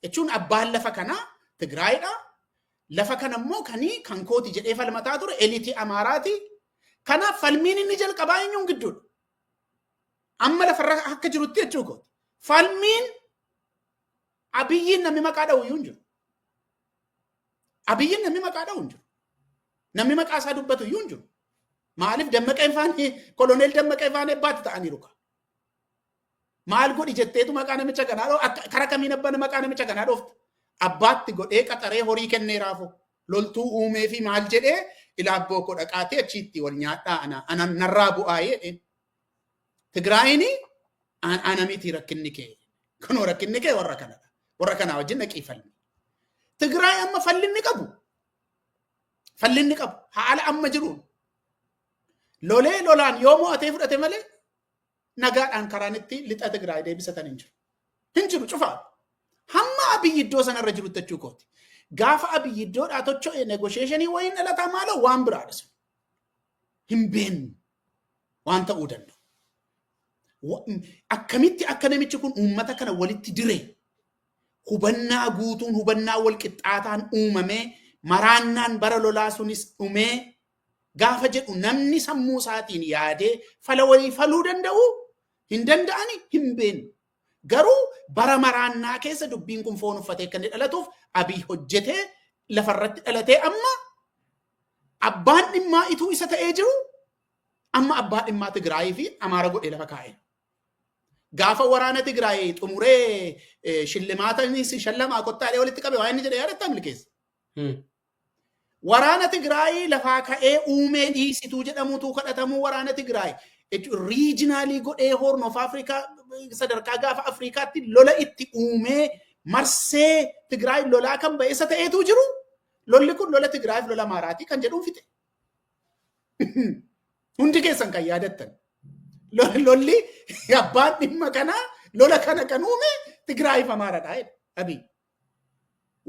Jechuun abbaan lafa kanaa Tigraayidha. Lafa kana immoo kanii kan kooti jedhee falmataa ture elite Amaaraati. Kanaaf falmiin inni jalqabaa eenyuun gidduudha? Amma lafarra akka jirutti jechuu kooti. Falmiin Abiyyiin namni maqaa dha'u iyyuu hin jiru. Abiyyiin namni maqaa dha'u hin jiru. Namni maqaa isaa dubbatu iyyuu hin jiru. Maaliif? Dammaqeen faanii, koloneel Dammaqee faanii abbaatti ta'aniiru. Maal godhi jetteetu maqaa namicha kanaa kara kamiin abbaan maqaa namicha kanaa dhoofta? Abbaatti godhee qaxaree horii kennee raafoo loltuu uumee fi maal jedhee ilaabboo koo dhaqaatee achitti wal nyaadhaa, ana narraa bu'aa jedheen. Tigraayini ana miti rakkinni kee. Kunoo rakkinni kee warra kanadha. Warra kanaa wajjin dhaqii falmi. Tigraay amma fallinni qabu. Fallinni qabu haala amma jiruun lolee lolaan yoo mo'atee fudhate malee nagaadhaan karaan itti lixa Tigraay deebisatan hin jiru. Hin jiru, cufaa. Hamma Abiyyi iddoo sanarra jirutti jechuu kooti. Gaafa Abiyyi iddoodhaa tocho'e negotiation wayiin dhalataa maaloo waan biraadha sun. Hin beennu waan ta'uu danda'u. Akkamitti akka namichi kun uummata kana walitti dire, hubannaa guutuun, hubannaa wal qixxaataan uumamee, maraannaan bara lolaa sunis dhumee gaafa jedhu namni sammuu isaatiin yaadee fala walii faluu danda'u hin danda'ani, hin beeknu. Garuu bara maraannaa keessa dubbiin kun foon uffatee akka inni dhalatuuf Abiy hojjetee lafarratti dhalatee, amma abbaan dhimmaa ituu isa ta'ee jiru amma abbaa dhimmaa Tigraayii fi Amaara godhee lafa kaa'e. Gaafa waraana Tigraay xumuree shillimaatanis shallamaa kottaalee walitti qabe waan inni jedhe yaadattaa, milkeessa? Waraana Tigraay lafaa ka'ee uumee dhiisituu jedhamutu kadhatamuu waraana Tigraay regional godhee Horn of Africa, sadarkaa gaafa Afrikaatti lola itti uumee marsee Tigraay lolaa kan ba'e isa ta'eetu jiru. Lolli kun lola Tigraayiif lola Amaaraatii kan jedhuun fixe. Hundi keessan kan yaadattan. Lolli abbaan dhimma kanaa lola kana kan uume Tigraayiif Amaaradha jedha Abiy.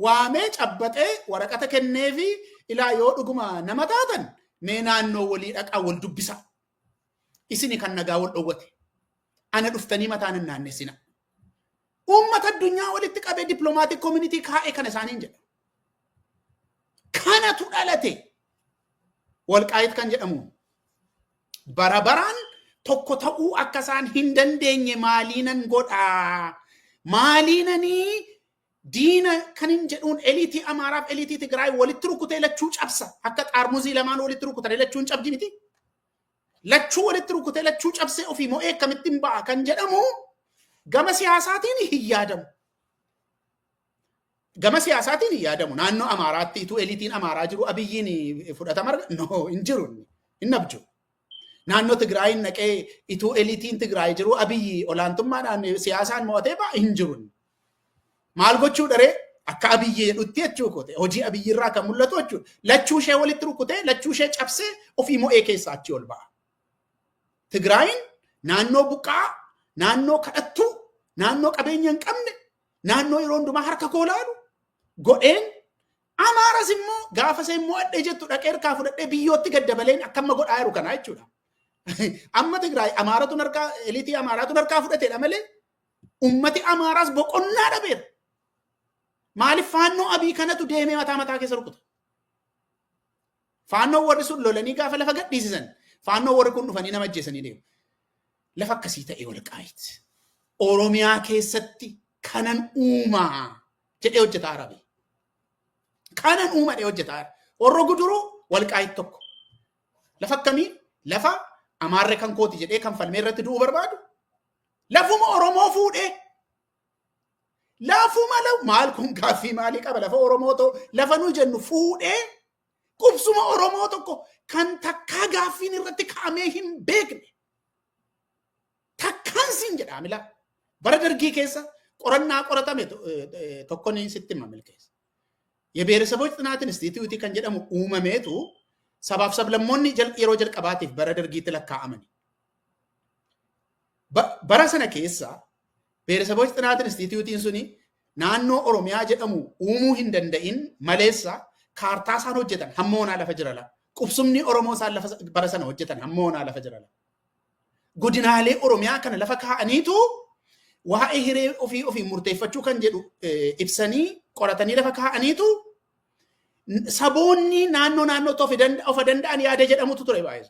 Waamee cabbaxee waraqata kenneefi, ilaa, yoo dhuguma nama taatan mee naannoo walii dhaqaa wal dubbisaa. Isini kan nagaa wal dhowwate. Ana dhuftanii mataan hin naannessina. Uummata addunyaa walitti qabee diplomatic community kaa'ee kana isaaniin jedha. Kanatu dhalate. Walqaayit kan jedhamu. Bara baraan tokko ta'uu akka isaan hin dandeenye maaliinan godhaa? Maaliinanii diina kan hin jedhuun elite Amaaraaf elite Tigraay walitti rukutee lachuu cabsa. Akka xaarmuzii lamaan walitti rukutanii lachuun cabdi miti. Lachuu walitti rukutee lachuu cabsee ofii mo'ee akkamittiin ba'a kan jedhamu gama siyaasaatiin hin yaadamu. Gama siyaasaatiin hin yaadamu. Naannoo Amaaraatti ituu eliitiin Amaaraa jiru Abiyyiin fudhatama arga? No, hin jiru. Hin nabju. Naannoo Tigraayin naqee ituu eliitiin Tigraay jiru Abiyyi olaantummaadhaan siyaasaan mo'atee ba'a? Hin jiru. Maal gochuu dharee? Akka Abiyyi jedhutti jechuu kote. Hojii Abiyyi irraa kan mul'atu jechuudha. Lachuu ishee walitti rukutee lachuu ishee cabsee ofii mo'ee keessaa achi ol ba'a. Tigraayin naannoo buqqaa, naannoo kadhattuu, naannoo qabeenya hin qabne, naannoo yeroo hundumaa harka koo laalu godheen, Amaaras immoo gaafa isheen mo'adhee jettu dhaqee harkaa fudhadhee biyyootti gad dabaleen akka amma godhaa jiru kanaa jechuudha. Amma Tigraay Amaaratu harkaa, elite Amaaraatu harkaa fudhateedha malee ummati Amaaraas boqonnaa dhabeera. Maaliif? Faannoo Abii kanatu deemee mataa mataa keessa rukuta. Faannoo warri sun lolanii gaafa lafa gadhiisisan faannoo warri kun dhufanii nama ajjeesanii deemu. Lafa akkasii ta'e Walqaayit. Oromiyaa keessatti kanan uumaa jedhee hojjetaa Arabi. Kanan uuma jedhee hojjetaa. Horroo Guduruu, Walqaayit tokko. Lafa akkamii? Lafa Amaarre kan kooti jedhee kan falmee irratti du'uu barbaadu. Lafuma Oromoo fuudhee, lafuma maal kun, gaaffii maalii qaba? Lafa Oromoo ta'u, lafa nu jennu fuudhee, qubsuma Oromoo tokko kan takkaa gaaffiin irratti kaa'amee hin beekne. Takkaan siin jedha mila. Bara Dargii keessa qorannaa qoratame tokko ni sitti hima, milkeessa. የብሔረሰቦች ጥናት ኢንስቲትዩት kan jedhamu uumameetu sabaaf sablammoonni yeroo jalqabaatiif bara Dargiitti lakkaa'amani. Bara sana keessa ብሔረሰቦች ጥናት ኢንስቲትዩtiin suni naannoo Oromiyaa jedhamu uumuu hin danda'in maleessa, kaartaa isaan hojjetan hamma onaa lafa jira la. Qubsumni Oromoo isaan lafa bara sana hojjetan hamma onaa lafa jira la. Godinaalee Oromiyaa kana lafa kaa'aniitu waa'ee hiree ofii ofii murteeffachuu kan jedhu ibsanii qoratanii lafa kaa'aniitu, saboonni naannoo naannootti of danda'an yaada jedhamutu ture baay'ee.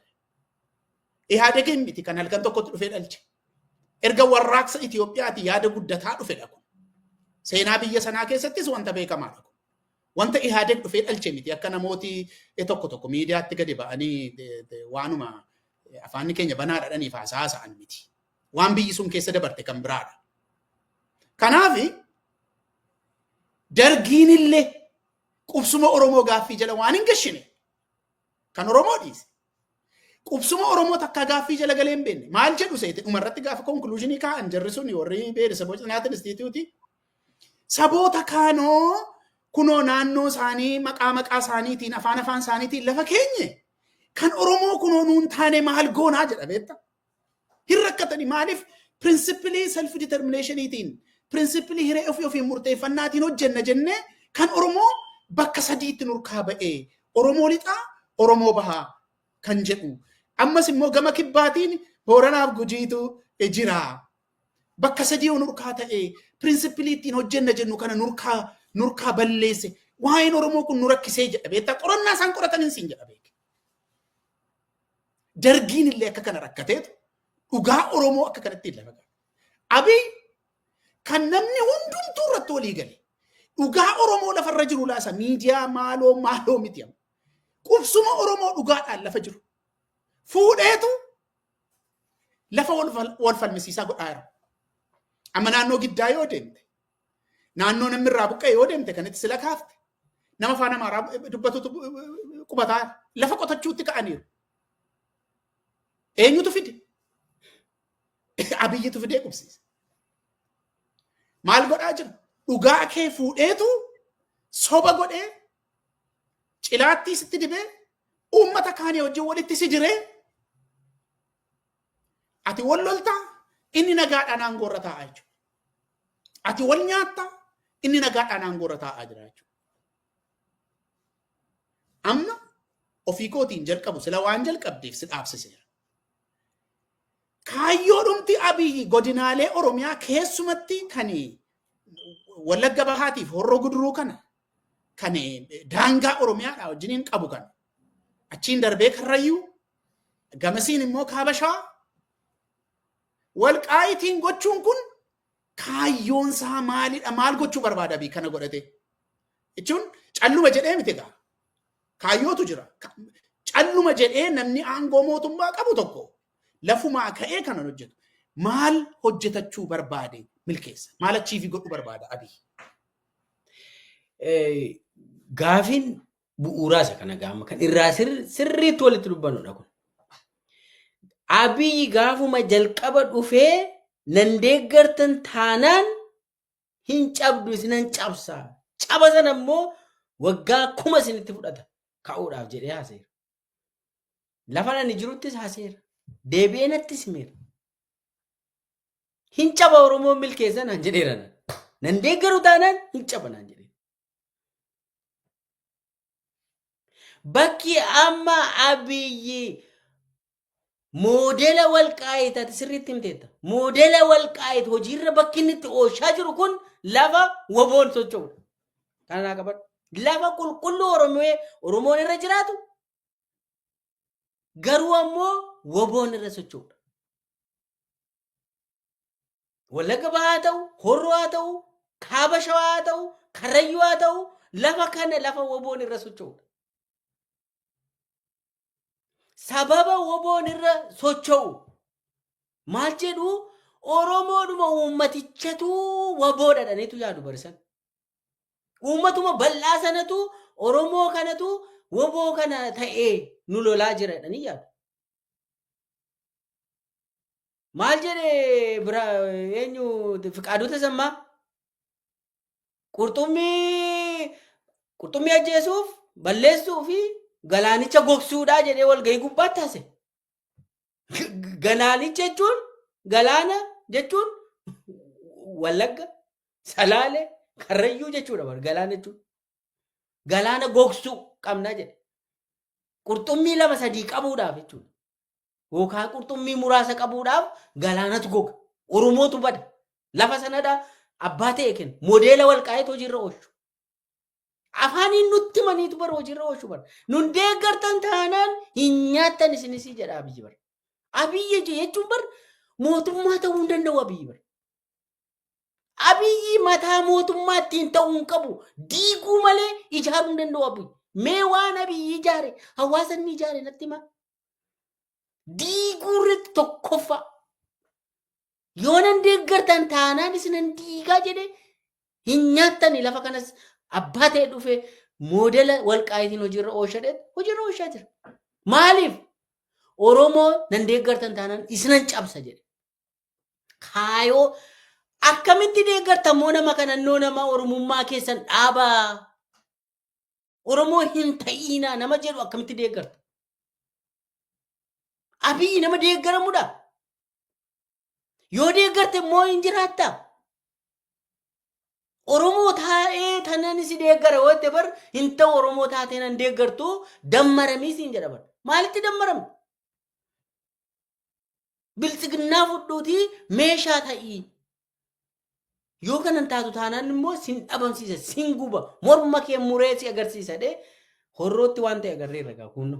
Ihaadegin miti kan halkan tokkotti dhufee dhalche. Erga warraaqsa Itoophiyaati yaada guddataa dhufedha kun. Seenaa biyya sanaa keessattis wanta beekamaadha kun. Wanta Ihaadeg dhufee dhalche miti, akka namooti tokko tokko miidiyaatti gadi ba'anii waanuma afaanni keenya banaa dhadhaniif haasa'an miti. Waan biyyi sun keessa dabarte kan biraadha. Kanaaf Dargiin illee qubsuma Oromoo gaaffii jala waan hin gashine, kan Oromoo dhiise. Qubsuma Oromoo takka gaaffii jala galee hin beekne. Maal jedhu seete, dhumarratti gaafa conclusion kaa'an jarri sun, warri ብሔረሰቦች ጥናት ኢንስቲትዩት, saboota kaanoo kunoo naannoo isaanii maqaa maqaa isaaniitiin, afaan afaan isaaniitiin lafa keenye, kan Oromoo kunoo nuun taane maal goonaa jedha, beekta. Hin rakkatanii. Maaliif? Principle self determinationiitiin, principle hiree ofii ofii murteeffannaatiin hojjenna jennee, kan Oromoo bakka sadiitti nurkaa ba'ee, Oromoo lixaa, Oromoo bahaa kan jedhu. Ammas immoo gama kibbaatiin Booranaaf Gujiitu jira. Bakka sadii nurkaa ta'ee, principle ittiin hojjenna jennu kana nurkaa balleesse. Waa'een Oromoo kun nu rakkisee jedha, beektaa, qorannaa isaan qoratan siin jedha, beek. Dargiin illee akka kana rakkateetu dhugaa Oromoo akka kanatti lafa kaa'e. Abiy kan namni hundumtuu irratti walii gale. Dhugaa Oromoo lafarra jiru laasa miidiyaa maaloo maaloo miti amma. Qubsuma Oromoo dhugaadhaan lafa jiru fuudheetu lafa wal falmisiisaa godhaa jira. Amma naannoo Giddaa yoo deemte, naannoo namni irraa buqqa'e yoo deemte, kan itti sila kaafte, nama afaan Amaaraa dubbatutu qubataa lafa qotachuutti ka'aniiru. Eenyutu fide? Abiyyitu fidee qubsiise. Maal godhaa jira? Dhugaa kee fuudheetu soba godhee, cilaattii sitti dibee, uummata kaanii wajjin walitti si diree, ati wal loltaa, inni nagaadhaan aangoorra taa'aa jechuudha. Ati wal nyaattaa, inni nagaadhaan aangoorra taa'aa jira jechuudha. Amma ofii kootiin jalqabu sila waan jalqabdeef si dhaabsiseera. Kaayyoo dhumti Abiyyi godinaalee Oromiyaa, keessumatti kan Wallagga Bahaatiif Horroo Guduruu kana, kan daangaa Oromiyaadhaa wajjiniin qabu kana, achiin darbee Karrayyuu, gamasiin immoo Kaaba Shawaa, Walqaayitiin gochuun kun kaayyoon isaa maalidha? Maal gochuu barbaada Abiy kana godhate? Jechuun calluma jedhee miti egaa. Kaayyootu jira. Calluma jedhee namni aangoo mootummaa qabu tokko lafumaa ka'ee kanan hojjetu. Maal hojjetachuu barbaade, milkeessa? Maal achiifi godhuu barbaada Abiy? Gaafiin bu'uuraa isa kana gaama kan irraa sirriitti walitti dubbannudha kun. Abiyyi gaafuma jalqaba dhufee, nan deeggartan taanaan hin cabdu, isinan cabsaa. Caba sana immoo waggaa 1000 isinitti fudhata ka'uudhaaf jedhee haaseera. Lafa ani jiruttis haaseera. Deebi'ee nattis himeera. Hin caba, Oromoon milkeessa naan jedheera. Nan deeggaru taanaan hin caba naan jedheera. Bakki amma Abiyyi moodela Walqaayit, ati sirriitti himteetta. Moodela Walqaayit hojiirra bakki inni itti ooshaa jiru kun lafa WBOn socho'udha. Kana naa qabadhu. Lafa qulqulluu Oromoo Oromoon irra jiraatu, garuu ammoo WBOn irra socho'udha. Wallagga Bahaa haa ta'u, Horroo haa ta'u, Kaaba Shawaa haa ta'u, Karrayyuu haa ta'u, lafa kana lafa WBOn irra socho'udha. Sababa WBOn irra socho'u maal jedhu? Oromoodhuma uummatichatu WBOdha dhaniitu yaadu barisan. Uummatuma bal'aa sanatu, Oromoo kanatu WBO kana ta'ee nu lolaa jira jedhanii yaadu. Maal jedhe bira eenyu? Fiqaaduu Tasammaa qurxummii ajjeesuuf, balleessuu fi galaanicha gogsuudhaa jedhee walgahii gubbaatti taase. Galaanicha jechuun, galaana jechuun Wallagga, Salaale, Karrayyuu jechuudha bara galaana jechuun. Galaana gogsuu qabna jedhe. Qurxummii lama sadii qabuudhaaf jechuudha. Yookaan qurxummii muraasa qabuudhaaf galaanatu goga. Oromootu bada. Lafa sanadha abbaa ta'e kenna. Modeela Walqaayitu hojiirra oolchu. Afaaniin nutti himaniitu bara hojiirra oolchu bara. Nun deeggartan taanaan hin nyaattan isinisii jedha Abiyyi bara. Abiyyi jechuun bar mootummaa ta'uu hin danda'u Abiyyi bara. Abiyyi mataa mootummaa ittiin ta'uu hin qabu. Diiguu malee ijaaruu hin danda'u Abiyyi. Mee waan Abiyyi ijaare, hawaasa inni ijaare natti himaa. Diiguu irratti tokkoffaa. Yoo nan deeggartan taanaan isinan diigaa jedhee, hin nyaattani, lafa kanas abbaa ta'e dhufe, moodela Walqaayitiin hojiirra oolchadhe hojiirra oolchaa jira. Maaliif? Oromoo nan deeggartan taanaan isinan cabsa jedhe. Kaayoo akkamitti deeggartan moo nama kanannoo nama Oromummaa keessan dhaabaa? Oromoo hin ta'iinaa nama jedhu akkamitti deeggarta? Abiyyi nama deeggaramudha. Yoo deeggarte immoo hin jiraatta. Oromoo taa'ee tanan si deeggara yoo jette bar hin ta'u. Oromoo taatee nan deeggartu, dammaramii siin jedha bar. Maalitti dammaramta? Biltsiginnaa fudhuutii meeshaa ta'ii. Yoo kanan taatu taanaan immoo sin dhabamsiisa, sin guba, morma kee muree si agarsiisa dhee Horrootti waan ta'e agarreerra gaa kunno.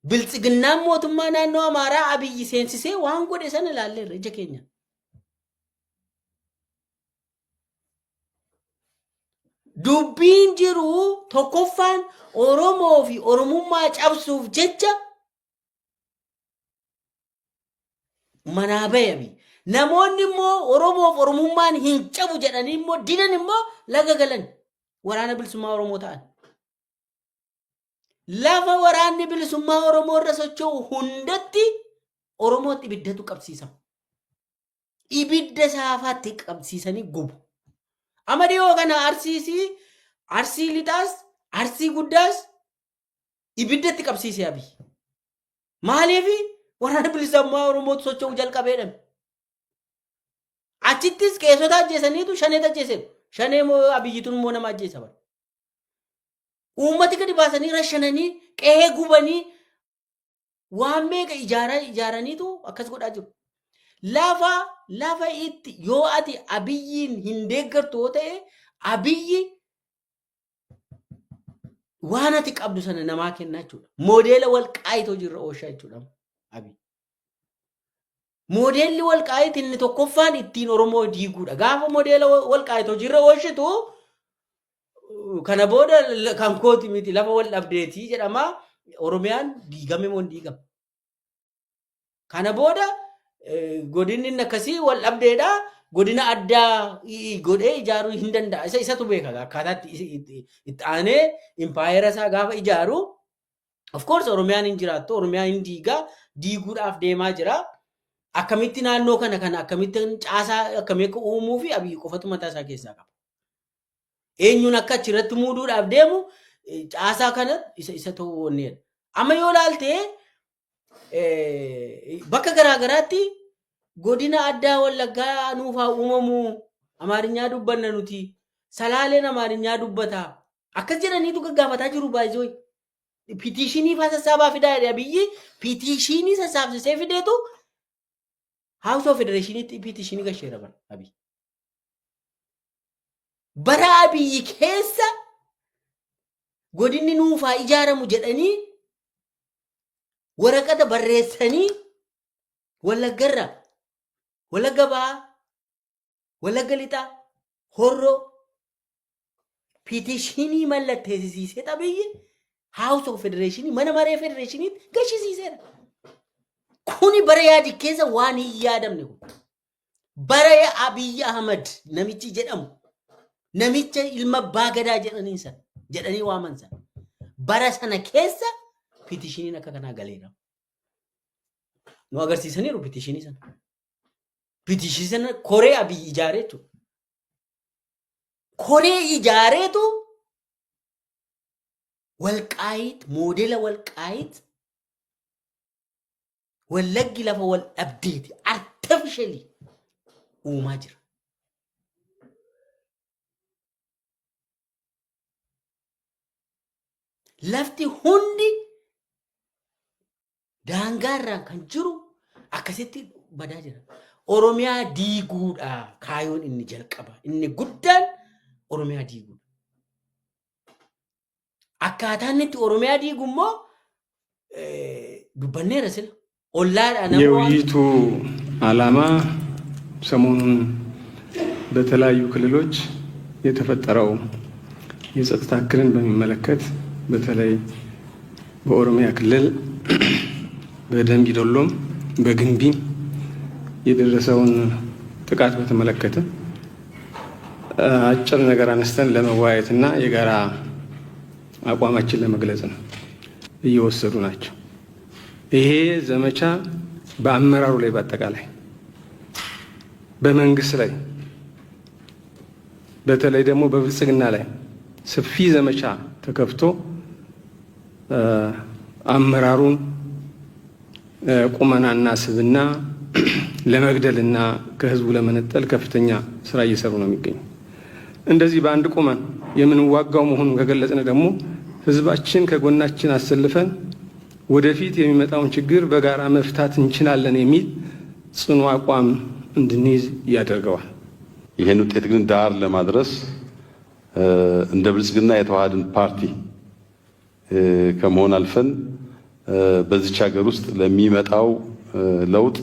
Biltsiginnaan mootummaa naannoo Amaaraa Abiyyi seensisee waan godhe sana ilaalleerra ija keenya. Dubbiin jiru tokkoffaan Oromoo fi Oromummaa cabsuuf jecha manaa bahe Abiy. Namoonni immoo Oromoof Oromummaan hin cabu jedhanii immoo didan immoo laga galan, Waraana Bilisummaa Oromoo ta'an. Lafa Waraanni Bilisummaa Oromoo irra socho'u hundatti Oromootti ibiddatu qabsiisama. Ibidda saafaatti qabsiisanii gubu. Amma dhiyoo kana Arsiisii, Arsii Lixaas, Arsii Guddaas ibiddatti qabsiise Abiy. Maaliif? Waraana Bilisummaa Oromootu socho'uu jalqabeedhaan. Achittis qeesota ajjeesaniitu shaneet ajjeeseetu. Shanee immoo Abiyyituun immoo nama ajjeesa bara. Uummati gadi baasanii rashananii, qe'ee gubanii, waan meeqa ijaaraa ijaaraniitu akkas godhaa jiru. Lafa itti yoo ati Abiyyiin hin deeggartu yoo ta'e, Abiyyi waan ati qabdu sana namaa kennaa jechuudha. Moodeela Walqaayit hojiirra oolchaa jechuudha Abiy. Moodeelli Walqaayit inni tokkoffaan ittiin Oromoo diiguudha. Gaafa moodeela Walqaayit hojiirra oolchitu, kana booda kan kooti miti, lafa wal dhabdeetii jedhama. Oromiyaan diigame moo hin diigame? Kana booda godinni inni akkasii wal dhabdeedha. Godina addaa godhee ijaaruu hin danda'a. Isa isatu beeka akkaataatti itti aanee impaayera isaa gaafa ijaaru. Of course Oromiyaan hin jiraattu. Oromiyaan hin diigaa, diiguudhaaf deemaa jira. Akkamitti naannoo kana akkamitti caasaa akkamii akka uumuu fi Abiyyi qofatu mataa isaa keessaa qaba. Eenyuun akka achirratti muuduudhaaf deemu, caasaa kana isa ta'uu wanni. Amma yoo ilaalte bakka garaa garaatti godina addaa Wallaggaa nuuf haa uumamu, Amaarinyaa dubbanna nuti, Salaaleen Amaarinyaa dubbata akkas jedhaniitu gaggaafataa jiru baay'ee. Petition faa sassaabaa fidaa jedhe Abiyyi. Petition sassaabsisee fideetu House of Federationitti petition gasheera bara Abiyyi. Bara Abiyyi keessa godinni nuuf haa ijaaramu jedhanii waraqata barreessanii Wallaggarraa, Wallagga Bahaa, Wallagga Lixaa, Horroo petition mallatteessisiisee Abiyyi House of Federation, mana maree federeeshiniitti gashisiiseera. Kuni bara yaadi keessa waan hin yaadamne kun. Bara Abiyyi Ahmad namichi jedhamu, namicha ilma abbaa gadaa jedhanii sana jedhanii waaman sana. Bara sana keessa petitioniin akka kanaa galeera. Nu agarsiisaniiru petition sana. Petition sana koree Abiyyi ijaaree jechuudha. Koree ijaareetu Walqaayit, moodela Walqaayit, Wallaggi lafa wal dhabdeeti artificially uumaa jira. Lafti hundi daangaarraan kan jiru akkasitti badaa jira. Oromiyaa diiguudha kaayoon inni jalqaba. Inni guddaan Oromiyaa diiguudha. Akkaataan inni itti Oromiyaa diigu immoo dubbanneera sila. Ollaadhaa nama waan የውይይቱ ዓላማ ሰሞኑን በተለያዩ ክልሎች የተፈጠረው የጸጥታ እክልን በሚመለከት፣ በተለይ በኦሮሚያ ክልል በደንቢ ዶሎም በግንቢም የደረሰውን ጥቃት በተመለከተ አጭር ነገር አነስተን ለመወያየትና የጋራ አቋማችን ለመግለጽ ነው። እየወሰዱ ናቸው። ይሄ ዘመቻ በአመራሩ ላይ፣ በአጠቃላይ በመንግስት ላይ፣ በተለይ ደግሞ በብልጽግና ላይ ሰፊ ዘመቻ ተከፍቶ አመራሩን ቁመናና ስብና ለመግደልና ከህዝቡ ለመነጠል ከፍተኛ ስራ እየሰሩ ነው የሚገኙ። እንደዚህ በአንድ ቁመን የምንዋጋው መሆኑን ከገለጽን ደግሞ ህዝባችን ከጎናችን አሰልፈን ወደፊት የሚመጣውን ችግር በጋራ መፍታት እንችላለን የሚል ጽኑ አቋም እንድንይዝ ያደርገዋል። ይህን ውጤት ግን ዳር ለማድረስ እንደ ብልጽግና የተዋሃድን ፓርቲ ከመሆን አልፈን በዚች ሀገር ውስጥ ለሚመጣው ለውጥ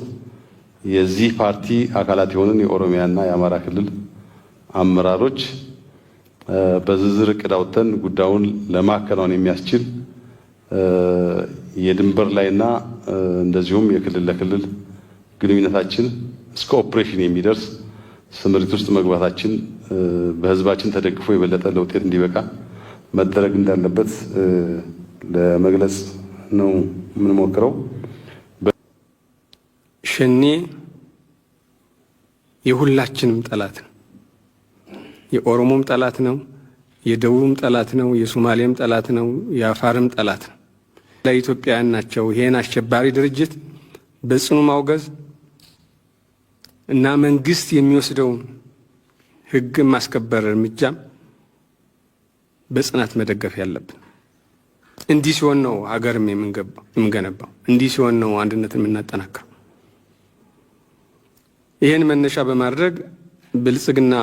የዚህ ፓርቲ አካላት የሆንን የኦሮሚያና የአማራ ክልል አመራሮች በዝርዝር እቅድ አውጥተን ጉዳዩን ለማከናወን የሚያስችል የድንበር ላይና እንደዚሁም የክልል ለክልል ግንኙነታችን እስከ ኦፕሬሽን የሚደርስ ስምሪት ውስጥ መግባታችን በህዝባችን ተደግፎ የበለጠ ለውጤት እንዲበቃ መደረግ እንዳለበት ለመግለጽ ነው የምንሞክረው። ሸኔ የሁላችንም ጠላት ነው። የኦሮሞም ጠላት ነው፣ የደቡብም ጠላት ነው፣ የሶማሌም ጠላት ነው፣ የአፋርም ጠላት ነው። ለኢትዮጵያውያን ናቸው። ይሄን አሸባሪ ድርጅት በጽኑ ማውገዝ እና መንግስት የሚወስደውን ሕግ ማስከበር እርምጃም በጽናት መደገፍ ያለብን። እንዲህ ሲሆን ነው ሀገርም የምንገነባው። እንዲህ ሲሆን ነው አንድነትን የምናጠናክረው። ይህን መነሻ በማድረግ ብልጽግና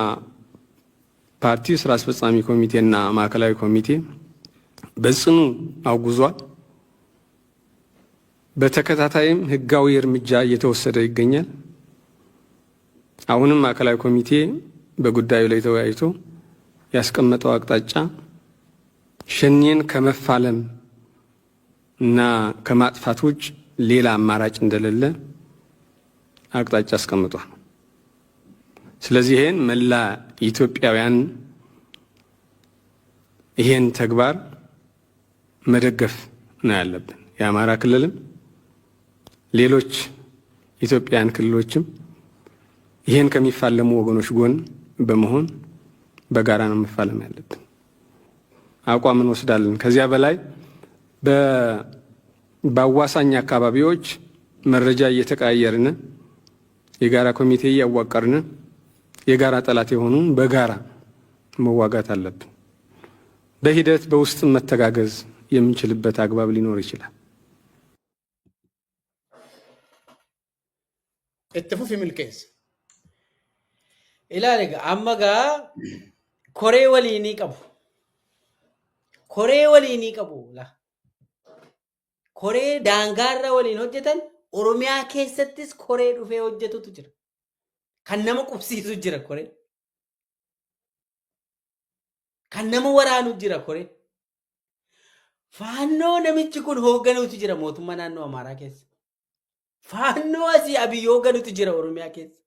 ፓርቲ ስራ አስፈጻሚ ኮሚቴና ማዕከላዊ ኮሚቴ በጽኑ አውግዟል። በተከታታይም ህጋዊ እርምጃ እየተወሰደ ይገኛል። አሁንም ማዕከላዊ ኮሚቴ በጉዳዩ ላይ ተወያይቶ ያስቀመጠው አቅጣጫ ሸኔን ከመፋለም እና ከማጥፋት ውጭ ሌላ አማራጭ እንደሌለ አቅጣጫ አስቀምጧል። ስለዚህ ይሄን መላ ኢትዮጵያውያን ይሄን ተግባር መደገፍ ነው ያለብን። የአማራ ክልልም ሌሎች ኢትዮጵያውያን ክልሎችም ይሄን ከሚፋለሙ ወገኖች ጎን በመሆን በጋራ ነው መፋለም ያለብን። አቋም እንወስዳለን። ከዚያ በላይ በአዋሳኝ አካባቢዎች መረጃ እየተቀያየርን፣ የጋራ ኮሚቴ እያዋቀርን፣ የጋራ ጠላት የሆኑ በጋራ መዋጋት አለብን። በሂደት በውስጥም መተጋገዝ የምንችልበት አግባብ ሊኖር ይችላል። Itti fufi, milkeessa. Ilaali egaa, amma gaa koree waliinii qabu. Koree waliinii qabu. La. Koree daangaarra waliin hojjetan Oromiyaa keessattis koree dhufee hojjetutu jira. Kan nama qubsiisu jira koree. Kan nama waraanu jira koree. Faannoo namichi kun hoogganuutu jira mootummaa naannoo Amaaraa keessa. Faannoo asii Abiy hoogganuutu jira Oromiyaa keessa.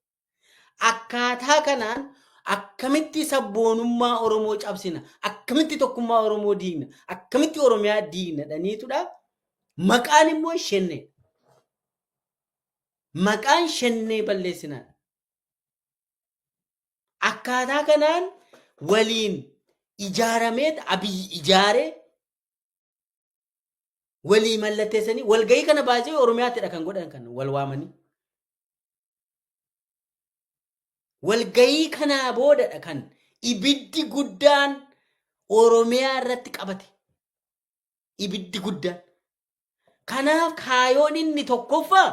Akkaataa kanaan akkamitti sabboonummaa Oromoo cabsina, akkamitti tokkummaa Oromoo diigna, akkamitti Oromiyaa diigna dhaniitudha. Maqaan immoo Shennee. Maqaan Shennee balleessinaadha. Akkaataa kanaan waliin ijaarameet Abiy ijaaree walii mallatteessanii walgahii kana baasee Oromiyaattidha kan godhan kan wal waamanii. Walgahii kanaa boodadha kan ibiddi guddaan Oromiyaa irratti qabate. Ibiddi guddaan. Kanaaf kaayoon inni tokkoffaa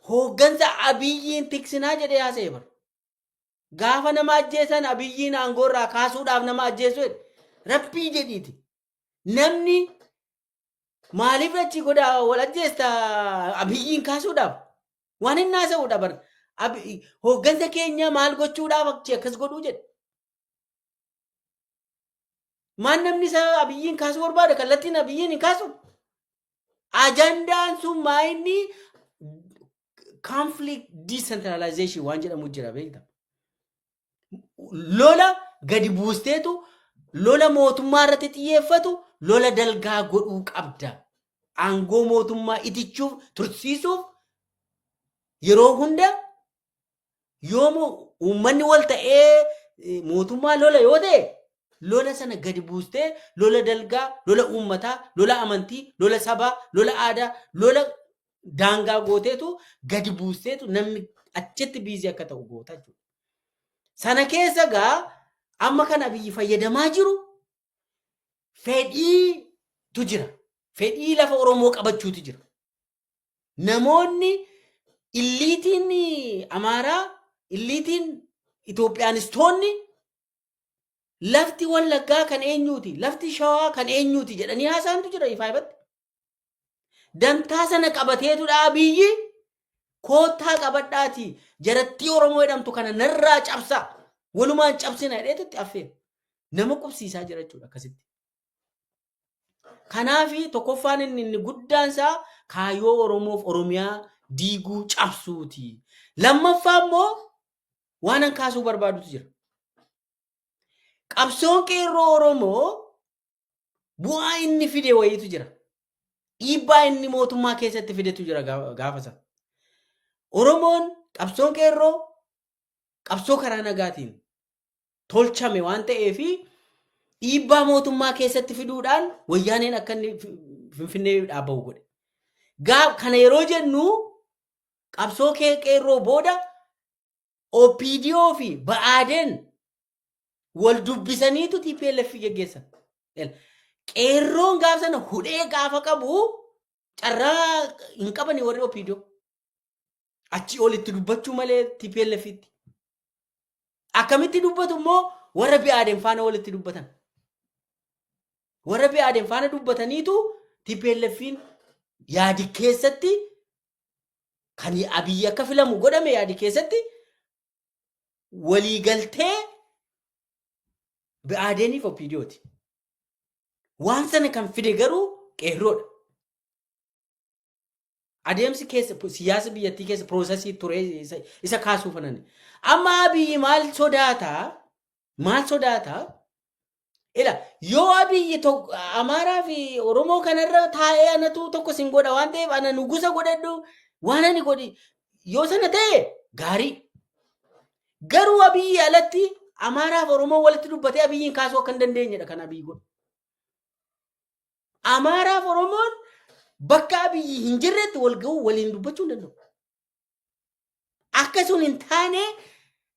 hooggansa Abiyyiin tiksinaa jedhee haasa'e bara. Gaafa nama ajjeesan Abiyyiin aangoo irraa kaasuudhaaf nama ajjeesu jedhe. Rabbii jedhiiti. Namni maaliif achi godha wal ajjeesta Abiyyiin kaasuudhaaf? Waan inni haasa'uudha bara. Hooggansa keenya maal gochuudhaaf achi akkas godhuu jedhe. Maal namni isa Abiyyiin kaasuu barbaada? Kallattiin Abiyyiin hin kaasu. Ajandaan sun maa inni conflict decentralization waan jedhamu jira, beekta. Lola gadi buusteetu lola mootummaa irratti xiyyeeffatu lola dalgaa godhuu qabda. Aangoo mootummaa itichuuf, tursiisuuf yeroo hunda yoo uummanni wal ta'ee mootummaa lola yoo ta'e, lola sana gadi buustee lola dalgaa, lola uummataa, lola amantii, lola sabaa, lola aadaa, lola daangaa gooteetu gadi buusteetu namni achitti busy akka ta'u goota jechuudha. Sana keessa gaa amma kana biyyi fayyadamaa jiru fedhiitu jira. Fedhii lafa Oromoo qabachuutu jira. Namoonni eliteiin Amaaraa, eliteiin Itoophiyaanistoonni lafti Wallaggaa kan eenyuuti, lafti Shawaa kan eenyuuti jedhanii haasaantu jira ifaa ifatti. Dantaa sana qabateetudha biyyi koottaa qabadhaati jarattii Oromoo jedhamtu kana narraa cabsaa, walumaan cabsina jedheetu itti affeera. Nama qubsiisaa jira jechuudha akkasitti. Kanaafi tokkoffaan inni guddaan isaa kaayyoo Oromoof Oromiyaa diiguu cabsuuti. Lammaffaa immoo waan an kaasuu barbaadutu jira. Qabsoon qeerroo Oromoo bu'aa inni fide wayiitu jira. Dhiibbaa inni mootummaa keessatti fidetu jira gaafa sana. Oromoon qabsoon qeerroo qabsoo karaa nagaatiin tolchame waan ta'eefi dhiibbaa mootummaa keessatti fiduudhaan wayyaaneen akka inni Finfinnee dhaabbamu godhe. Gaaf kana yeroo jennu qabsoo qeerroo booda OPDO fi Ba'aadeen wal dubbisaniitu TPLF geggeessan. Qeerroon gaaf sana hudhee gaafa qabu carraa hin qabani warri OPDO. Achi olitti dubbachuu malee TPLFitti. Akkamitti dubbatu immoo? Warra Bi'aadeen faana walitti dubbatan. Warra Bi'aadeen faana dubbataniitu TPLFiin yaadi keessatti kan Abiyyi akka filamu godhame. Yaadi keessatti waliigaltee Bi'aadeeniif OPDOti. Waan sana kan fide garuu qeerroodha. Adeemsi keessa siyaasa biyyattii keessa processii ture isa kaasuu fanani. Amma Abiyyi maal sodaataa? Maal sodaataa? Ila yoo Abiyyi Amaaraa fi Oromoo kanarra taa'ee anatu tokko sin godha waan ta'eef ana nugusa godhadhu waan ani godhi yoo sana ta'e gaarii. Garuu Abiyyi alatti Amaaraa fi Oromoo walitti dubbatee Abiyyiin kaasuu akka hin dandeenyedha kan Abiyyi godhu. Amaaraa fi Oromoon bakka Abiyyi hin jirretti wal ga'uu, waliin dubbachuu hin danda'u. Akka sun hin taane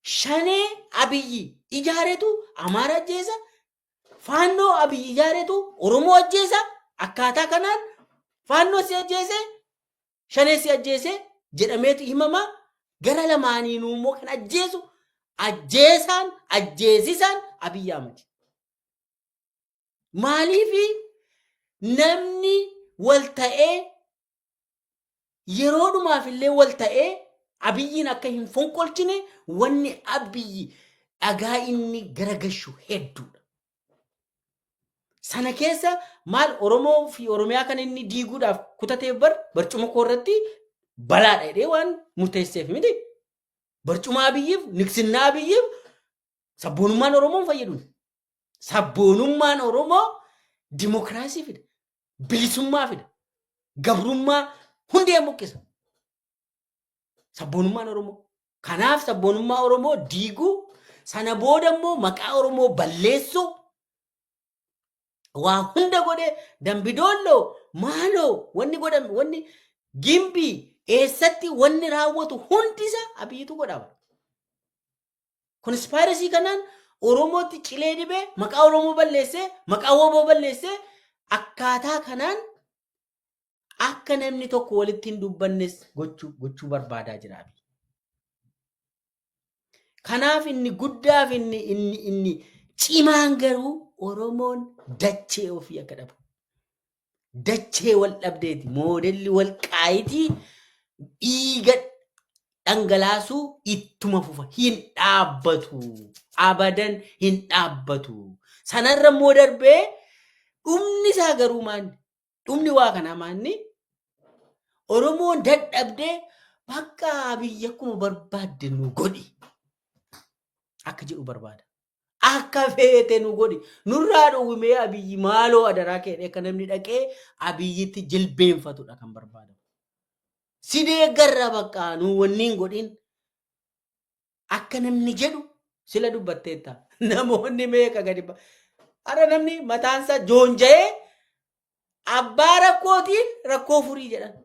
Shanee Abiyyi ijaaretu Amaara ajjeesa, Faannoo Abiyyi ijaaretu Oromoo ajjeesa. Akkaataa kanaan Faannoo si ajjeese, Shanee si ajjeese jedhameetu himama. Gara lamaaniinuu immoo kan ajjeesu, ajjeesaan ajjeesisaan Abiyyi Ahmad. Maaliifi namni wal ta'ee Yeroodhumaaf illee wal ta'ee Abiyyiin akka hin fonqolchine wanni Abiyyi dhagaa inni garagashu hedduudha. Sana keessa maal Oromoo fi Oromiyaa kan inni diiguudhaaf kutateef bar barcuma koo irratti balaadha jedhee waan murteesseef miti. Barcuma Abiyyiif, niksinnaa Abiyyiif sabboonummaan Oromoo hin fayyadu. Sabboonummaan Oromoo dimokiraasii fida. Bilisummaa fida. Gabrummaa hundee buqqisa. Sabboonummaan Oromoo. Kanaaf sabboonummaa Oromoo diiguu, sana booda immoo maqaa Oromoo balleessuu, waa hunda godhee Dambidoolloo maaloo wanni godhame, wanni Gimbii eessatti wanni raawwatu hundi isaa Abiyyitu godhama. Conspiracy kanaan Oromootti cilee dibee, maqaa Oromoo balleessee, maqaa WBO balleessee, akkaataa kanaan akka namni tokko walitti hin dubbannes gochuu barbaadaa jira Abiy. Kanaaf inni guddaaf inni cimaan garuu Oromoon dachee ofii akka dhabu. Dachee wal dhabdeeti. Moodelli wal qaayitii dhiiga dhangalaasuu ittuma fufa. Hin dhaabbatu. Abadan hin dhaabbatu. Sanarra immoo darbee dhumni isaa garuu maanni? Dhumni waa kanaa maanni? Oromoon dadhabdee bakka biyya akkuma barbaadde nu godhi akka jedhu barbaada. Akka feete nu godhi. Nurraa dhowwimee Abiyyi maaloo adaraa kee akka namni dhaqee Abiyyitti jilbeenfatudha kan barbaadamu. Si deeggarra bakka nu wanni hin godhin. Akka namni jedhu sila dubbatteetta. Namoonni meeqa gadi ba. Har'a namni mataansaa joonja'ee abbaa rakkootiin rakkoo furii jedhan.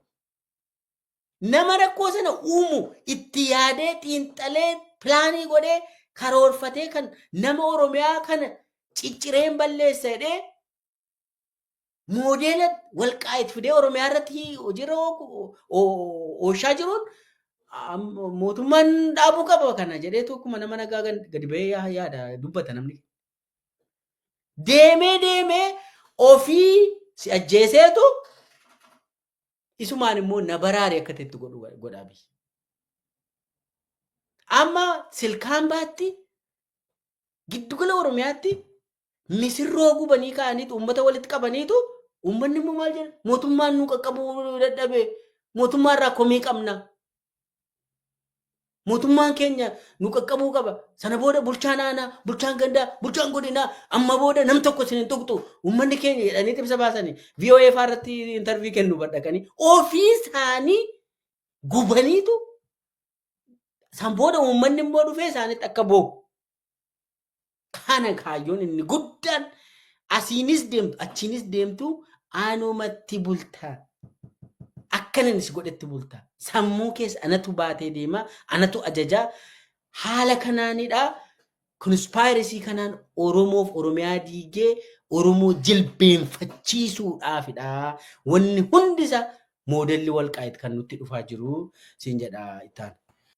Nama rakkoo sana uumu itti yaadee, xiinxalee, pilaanii godhee, karoorfatee kan nama Oromiyaa kana ciccireen balleessa jedhee moodeela Walqaayit fidee Oromiyaa irratti hojiirra ooshaa jiruun mootummaan dhaabuu qaba kana jedhee tokkuma nama nagaa gadi ba'ee yaada dubbata namni. Deemee deemee ofii si ajjeeseetu isumaan immoo na baraare akka itti godhu godha biyyi. Amma silkaan baatti giddugala Oromiyaatti misirroo gubanii ka'aniitu uummata walitti qabaniitu, uummanni immoo maal jedha? Mootummaan nu qaqqabuu dadhabe, mootummaa irraa komii qabna. Mootummaan keenya nu qaqqabuu qaba. Sana booda bulchaan aanaa, bulchaan gandaa, bulchaan godinaa amma booda nam tokko isin hin tuqxu uummanni keenya jedhanii ibsa baasanii VOA fa'aa irratti interview kennu badhaqanii ofii isaanii gubaniitu san booda uummanni immoo dhufee isaanitti akka boo'u. Kana kaayyoon inni guddaan asiinis deemtu achiinis deemtu aanumatti bultaa. Akkana inni si godhetti bultaa. Sammuu keessa anatu baatee deema, anatu ajajaa. Haala kanaanidha. Conspiracy kanaan Oromoof Oromiyaa diigee Oromoo jilbeenfachiisuudhaafidha. Wanni hundisa moodelli Walqaayit kan nutti dhufaa jiru siin jedha ittaan.